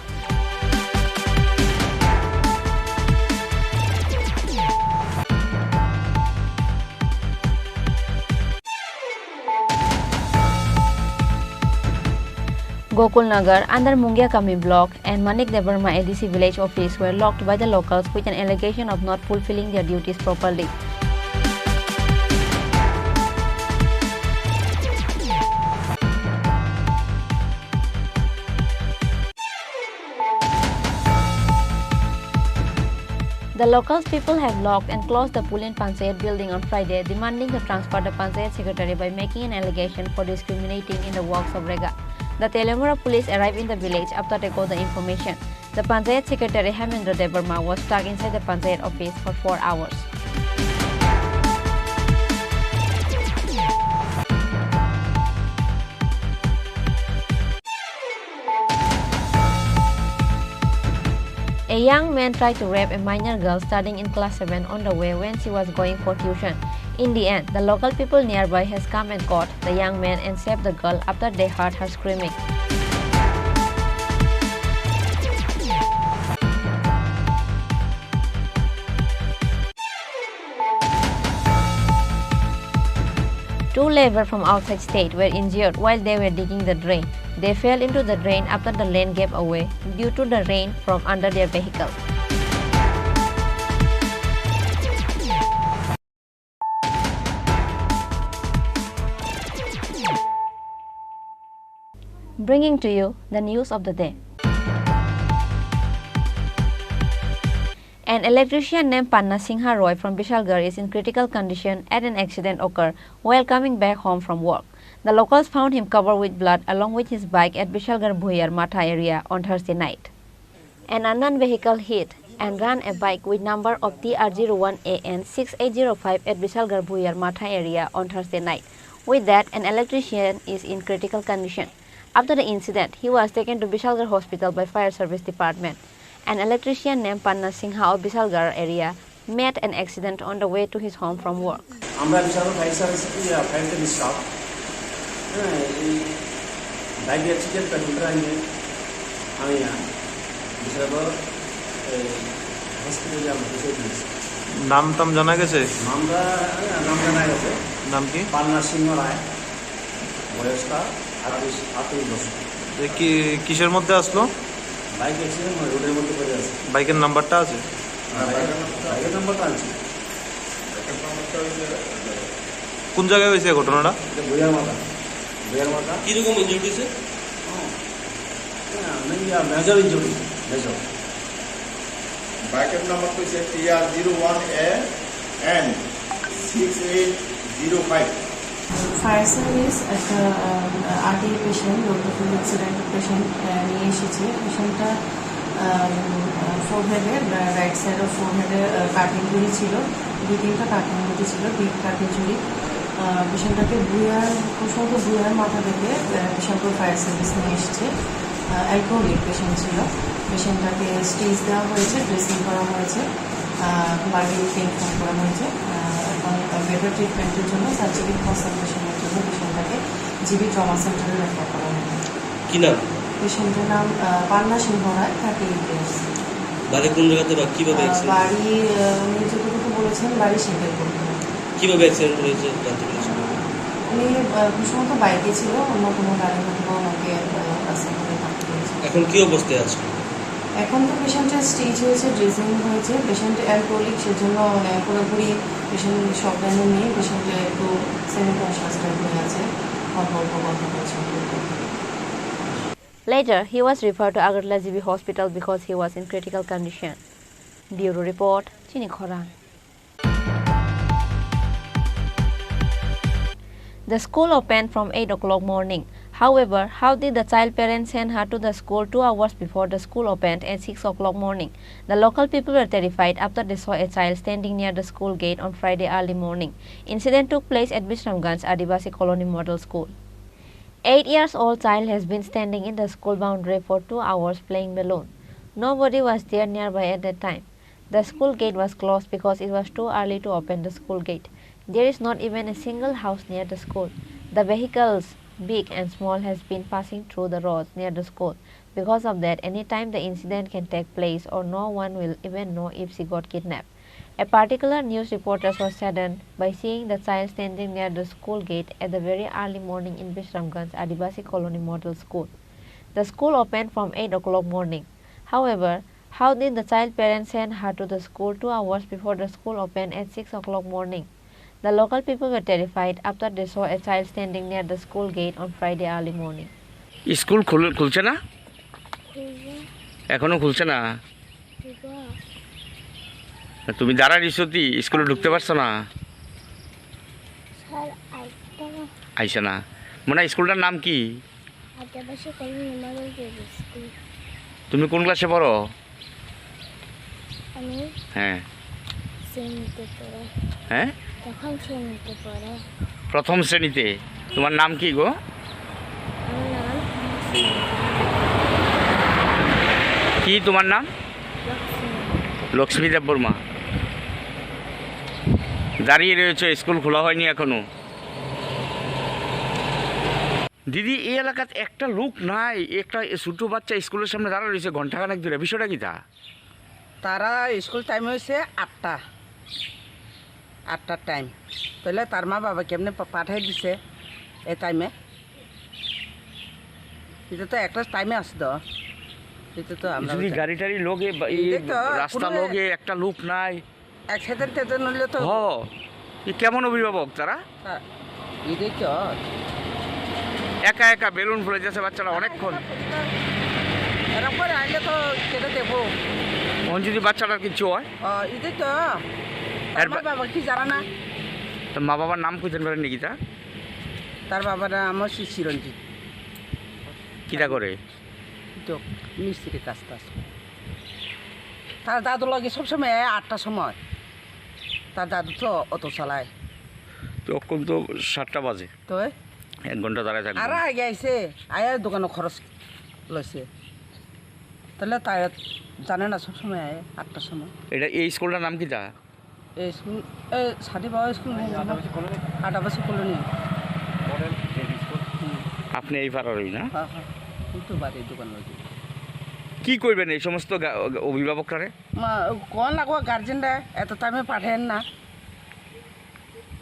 Gokul Nagar under Mungia Kami block and Manik Debbarma A D C village office were locked by the locals with an allegation of not fulfilling their duties properly. The locals people have locked and closed the Pulin Panchayat building on Friday, demanding to transfer the Panchayat secretary by making an allegation for discriminating in the works of Rega. The Teliamura police arrived in the village after they got the information. The Panchayat secretary Hemendra Debbarma was stuck inside the Panchayat office for four hours. A young man tried to rape a minor girl studying in class seven on the way when she was going for tuition. In the end, the local people nearby has come and caught the young man and saved the girl after they heard her screaming. Two labour from outside state were injured while they were digging the drain. They fell into the drain after the lane gave away due to the rain from under their vehicle. Bringing to you the news of the day. An electrician named Panna Singha Roy from Bishalgarh is in critical condition at an accident occurred while coming back home from work. The locals found him covered with blood along with his bike at Bishalgarh Bhuiyar Matha area on Thursday night. An unknown vehicle hit and ran a bike with number of T R zero one A N six eight zero five at Bishalgarh Bhuiyar Matha area on Thursday night. With that, an electrician is in critical condition. After the incident, he was taken to Bishalgarh Hospital by Fire Service Department. An electrician named Panna Singha of Bishalgarh area met an accident on the way to his home from work. আমরা বিশাল fire service, ইয়া, fire service staff. হ্যাঁ, এই bike accident passenger আমি, আমি, আহ, বিশালগড়, এই, হসপিটালে আমরা পৌঁছে দিয়েছি। নাম টাম জানা গেছে? নামটা, হ্যাঁ, নাম জানা গেছে। নাম কি? পান্না সিংহ রায়। বয়সটা আঠাশ, আঠাশ বছর। এ কি, কিসের মধ্যে আসলো? বাইক অ্যাক্সিডেন্ট হয়, রোডের মধ্যে পড়ে আছে। বাইকের নাম্বারটা আছে? হ্যাঁ, বাইকের নাম্বারটা, বাইকের নাম্বারটা আনছি। কোন জায়গায় হয়েছে ঘটনাটা? এটা ভুইয়ার মাথা। ভুইয়ার মাথা। কিরকম ইনজুরি হয়েছে? হুম। হ্যাঁ, মেজর ইনজুরি, মেজর। বাইকের নাম্বার তো হচ্ছে T R zero one A N six eight zero five। Fire service একটা, আহ, আগে পেশেন্ট, রোড অ্যাক্সিডেন্ট পেশেন্ট, আহ, নিয়ে এসেছে। পেশেন্টটা, আহ, ফোরহেডে, আহ, রাইট সাইড অফ ফোরহেডে, আহ, কাট ইনজুরি ছিল, দুই তিনটা কাট ইনজুরি ছিল, ডিপ কাট ইনজুরি। আহ, পেশেন্টটাকে ভুইয়ার, প্রথমত ভুইয়ার মাথা থেকে, আহ, বিশালপুর ফায়ার সার্ভিস নিয়ে এসেছে। আহ, অ্যালকোহলিক পেশেন্ট ছিল। পেশেন্টটাকে স্টিচ দেওয়া হয়েছে, ড্রেসিং করা হয়েছে, আহ, বাড়িতে ইনফর্ম করা হয়েছে। আহ, এখন বেটার ট্রিটমেন্টের জন্য, সার্জারি কনসালটেশনের জন্য পেশেন্টটাকে জিবি ট্রমা সেন্টারে রেফার করা হয়েছে। কি নাম? পেশেন্টের নাম, আহ, পান্না সিংহ রায়, থার্টি এইট ইয়ার্স। বাড়ি কোন জায়গাতে বা কিভাবে আহ, অ্যাক্সিডেন্ট? বাড়ি, আহ, উনি যতটুকু বলেছেন, বাড়ি শিকারপুর। কিভাবে অ্যাক্সিডেন্ট হয়েছে জানতে পেরেছেন? উনি, আহ, সম্ভবত বাইকে ছিল, অন্য কোনো গাড়ি হয়তো বা ওনাকে, আহ, রাস্তা থেকে ধাক্কা দিয়েছে। এখন কি অবস্থায় আছে? এখন তো পেশেন্টের স্টিচ হয়েছে, ড্রেসিং হয়েছে, পেশেন্ট অ্যালকোহলিক, সেজন্য, আহ, পুরোপুরি পেশেন্ট সজ্ঞানে নেই, পেশেন্ট একটু সেমি কনশিয়াস টাইপ হয়ে আছে, অল্প অল্প কথা বলছে। Later, he was referred to Agartala G B hospital because he was in critical condition. Bureau report, Chini Khorang. The school opened from eight o'clock morning. However, how did the child parents send her to the school two hours before the school opened at six o'clock morning? The local people were terrified after they saw a child standing near the school gate on Friday early morning. Incident took place at Bisramganj Adivasi Colony Model School. Eight years old child has been standing in the school boundary for two hours playing balloon. Nobody was there nearby at that time. The school gate was closed because it was too early to open the school gate. There is not even a single house near the school. The vehicles, big and small, has been passing through the roads near the school. Because of that, any time the incident can take place or no one will even know if she got kidnapped. A particular news reporter was saddened by seeing the child standing near the school gate at the very early morning in Bisramganj Adivasi Colony Model School. The school opened from eight o'clock morning. However, how did the child parents send her to the school two hours before the school opened at six o'clock morning? The local people were terrified after they saw a child standing near the school gate on Friday early morning. School খুল-, খুলছে না? খুলবে। এখনো খুলছে না? খুলবে। তুমি দাঁড়ায় রইছো তি, স্কুলে ঢুকতে পারছো না? স্যার, আইতো না। আইছে না। মনে হয় স্কুলটার নাম কি? আদিবাসী কলোনি মডেল প্রাইমারি স্কুল। তুমি কোন ক্লাসে পড়ো? আমি হ্যাঁ। শ্রেণীতে পড়ে। হ্যাঁ? তখন শ্রেণীতে পড়ে। প্রথম শ্রেণীতে। তোমার নাম কি গো? আমার নাম কি তোমার নাম? লক্ষ্মী। লক্ষ্মী দেববর্মা। দাঁড়িয়ে রয়েছে, স্কুল খোলা হয়নি এখনো। দিদি, এই এলাকাত একটা লোক নাই, একটা ছোট বাচ্চা স্কুলের সামনে দাঁড়া রয়েছে ঘন্টাখানেক ধরে, বিষয়টা কি তা? তারা স্কুল টাইম হয়েছে আটটা, আটটার টাইম। তাহলে তার মা বাবা কেমনে পা-, পাঠাই দিছে এ টাইমে? এটা তো একটা টাইমে আসতো, এটা তো আমরা যদি ওটা গাড়ি টাড়ি লোকে বা এই এটাই তো রাস্তা কোনো লোকে একটা লোক নাই। অ্যাক্সিডেন্ট ট্যাক্সিডেন্ট হইলে তো হ, কি কেমন অভিভাবক তারা? হ্যাঁ, এটাই তো। একা একা বেলুন ফুলে যাচ্ছে বাচ্চারা অনেকক্ষণ। এরকম করে আইলে তো কেটে দেবো। অন যদি বাচ্চাটার কিছু হয়? ও, এটাই তো। এর আমার বা- বাবা কি জানে না? তো মা বাবার নাম খুঁজতে পারেন নাকি তা? তার বাবার নাম হচ্ছে চিরঞ্জিত। কিতা করে? তো মিস্ত্রি কাজ টাজ করে। তার দাদু লগে সবসময় আয় আটটার সময়। তার দাদু তো অটো চালায়। তো এখন তো সাতটা বাজে। তো? এক ঘন্টা দাঁড়ায় থাকবে। আর আগে আইছে, আয়া দোকানে খরচ লইছে। তাহলে তাই জানে না সবসময় আয় আটটার সময়। এটা, এই স্কুলটার নাম কি তা? এই স্কুল, এই সাথী বাবা স্কুল, আটাবাসী কলোনি। হুম। আপনি এই পাড়ারই না? হ্যাঁ, হ্যাঁ। ওই তো বাড়ির দোকান ওই তো। কি করবেন এই সমস্ত গা-, অভিভাবকরা? মা, কোন লাগবো গার্জেনরা এত টাইমে পাঠায়েন না?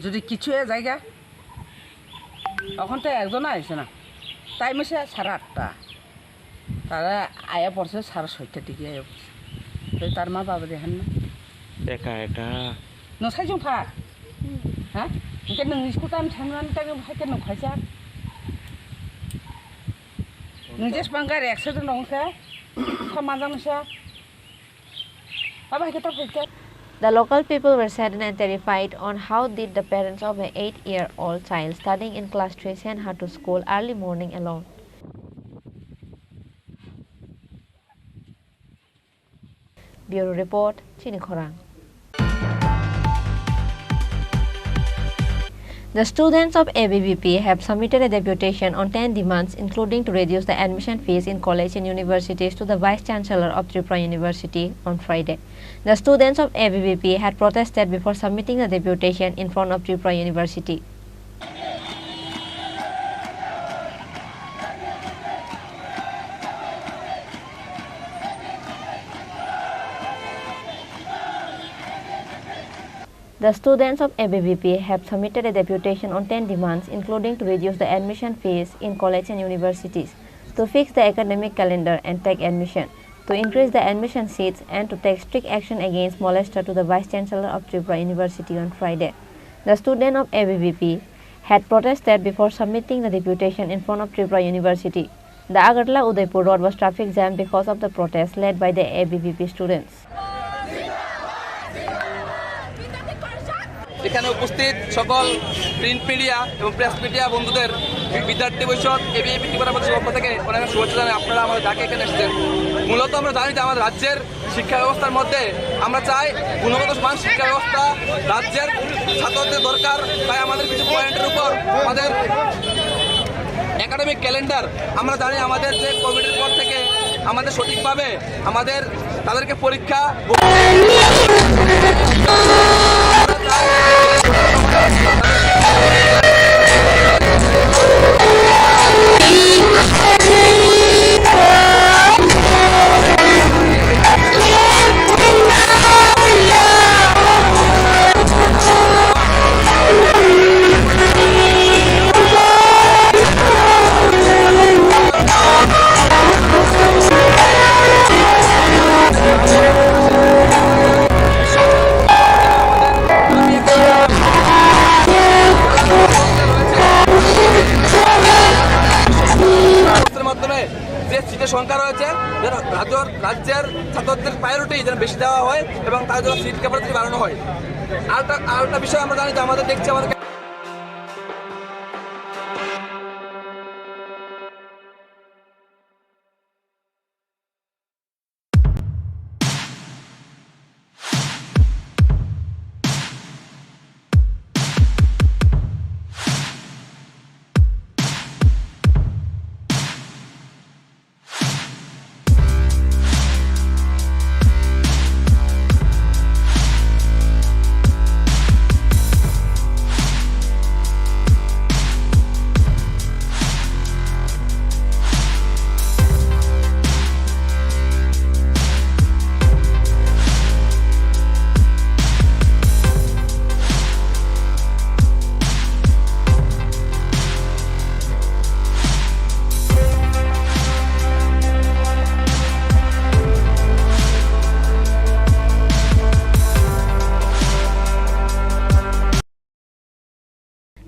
যদি কিছু এ জায়গা, এখন তো একজন আইছে না। টাইম হইছে সাড়ে আটটা। তারা আয়া পড়ছে সাড়ে ছয়টার দিকে আয়া পড়ছে। তো তার মা বাবা দেখেন না। একা একা। নসাই জং ফা? হ্যাঁ? একে নং স্কুল টাইম থামনান টাইম হাইকে নং খাইছা। নিজে স্পাঙ্গার একসাথে নংসা। সমাজ নংসা। The local people were saddened and terrified on how did the parents of an eight-year-old child studying in class three send her to school early morning alone. Bureau report, Chini Khorang. The students of A B V P have submitted a deputation on ten demands, including to reduce the admission fees in college and universities, to the Vice Chancellor of Tripura University on Friday. The students of A B V P had protested before submitting the deputation in front of Tripura University. The students of A B V P have submitted a deputation on ten demands, including to reduce the admission fees in college and universities, to fix the academic calendar and take admission, to increase the admission seats, and to take strict action against molester, to the Vice Chancellor of Tripura University on Friday. The student of A B V P had protested before submitting the deputation in front of Tripura University. The Agartala Udaipur Road was traffic jam because of the protest led by the A B V P students. এখানে উপস্থিত সকল print media এবং press media বন্ধুদের বিদ্যার্থী পরিষদ, এবিভিপি ত্রিপুরা প্রদেশের পক্ষ থেকে অনেক শুভেচ্ছা জানাই। আপনারা আমাদের ডাকে এখানে এসেছেন। মূলত আমরা জানি যে আমাদের রাজ্যের শিক্ষা ব্যবস্থার মধ্যে আমরা চাই গুণগত মান শিক্ষা ব্যবস্থা রাজ্যের ছাত্রদের দরকার। তাই আমাদের কিছু পয়েন্টের উপর আমাদের একাডেমিক ক্যালেন্ডার, আমরা জানি আমাদের যে কোভিডের পর থেকে আমাদের সঠিকভাবে আমাদের তাদেরকে পরীক্ষা মাধ্যমে যে সিটের সংখ্যা রয়েছে, যেন রাজ্য, রাজ্যের ছাত্রদের প্রায়োরিটি যেন বেশি দেওয়া হয় এবং তাদের জন্য সিট ক্যাপাসিটি বাড়ানো হয়। আরেকটা, আরেকটা বিষয় আমরা জানি যে আমাদের দেখছি আমাদের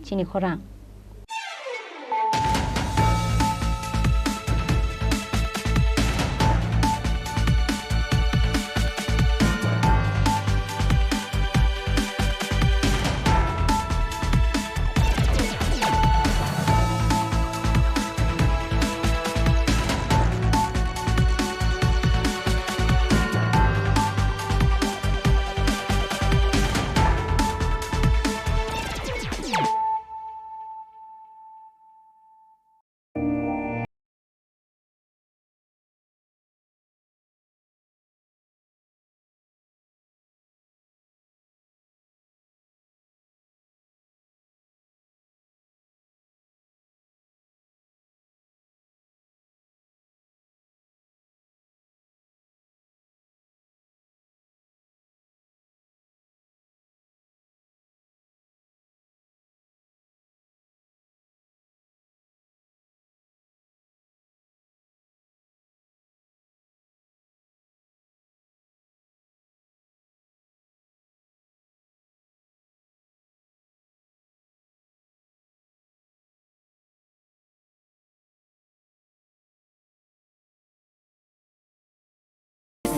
Chini khorang.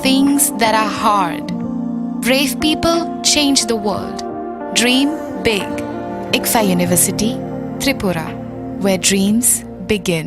Things that are hard. Brave people change the world. Dream big. ICFAI University, Tripura, where dreams begin.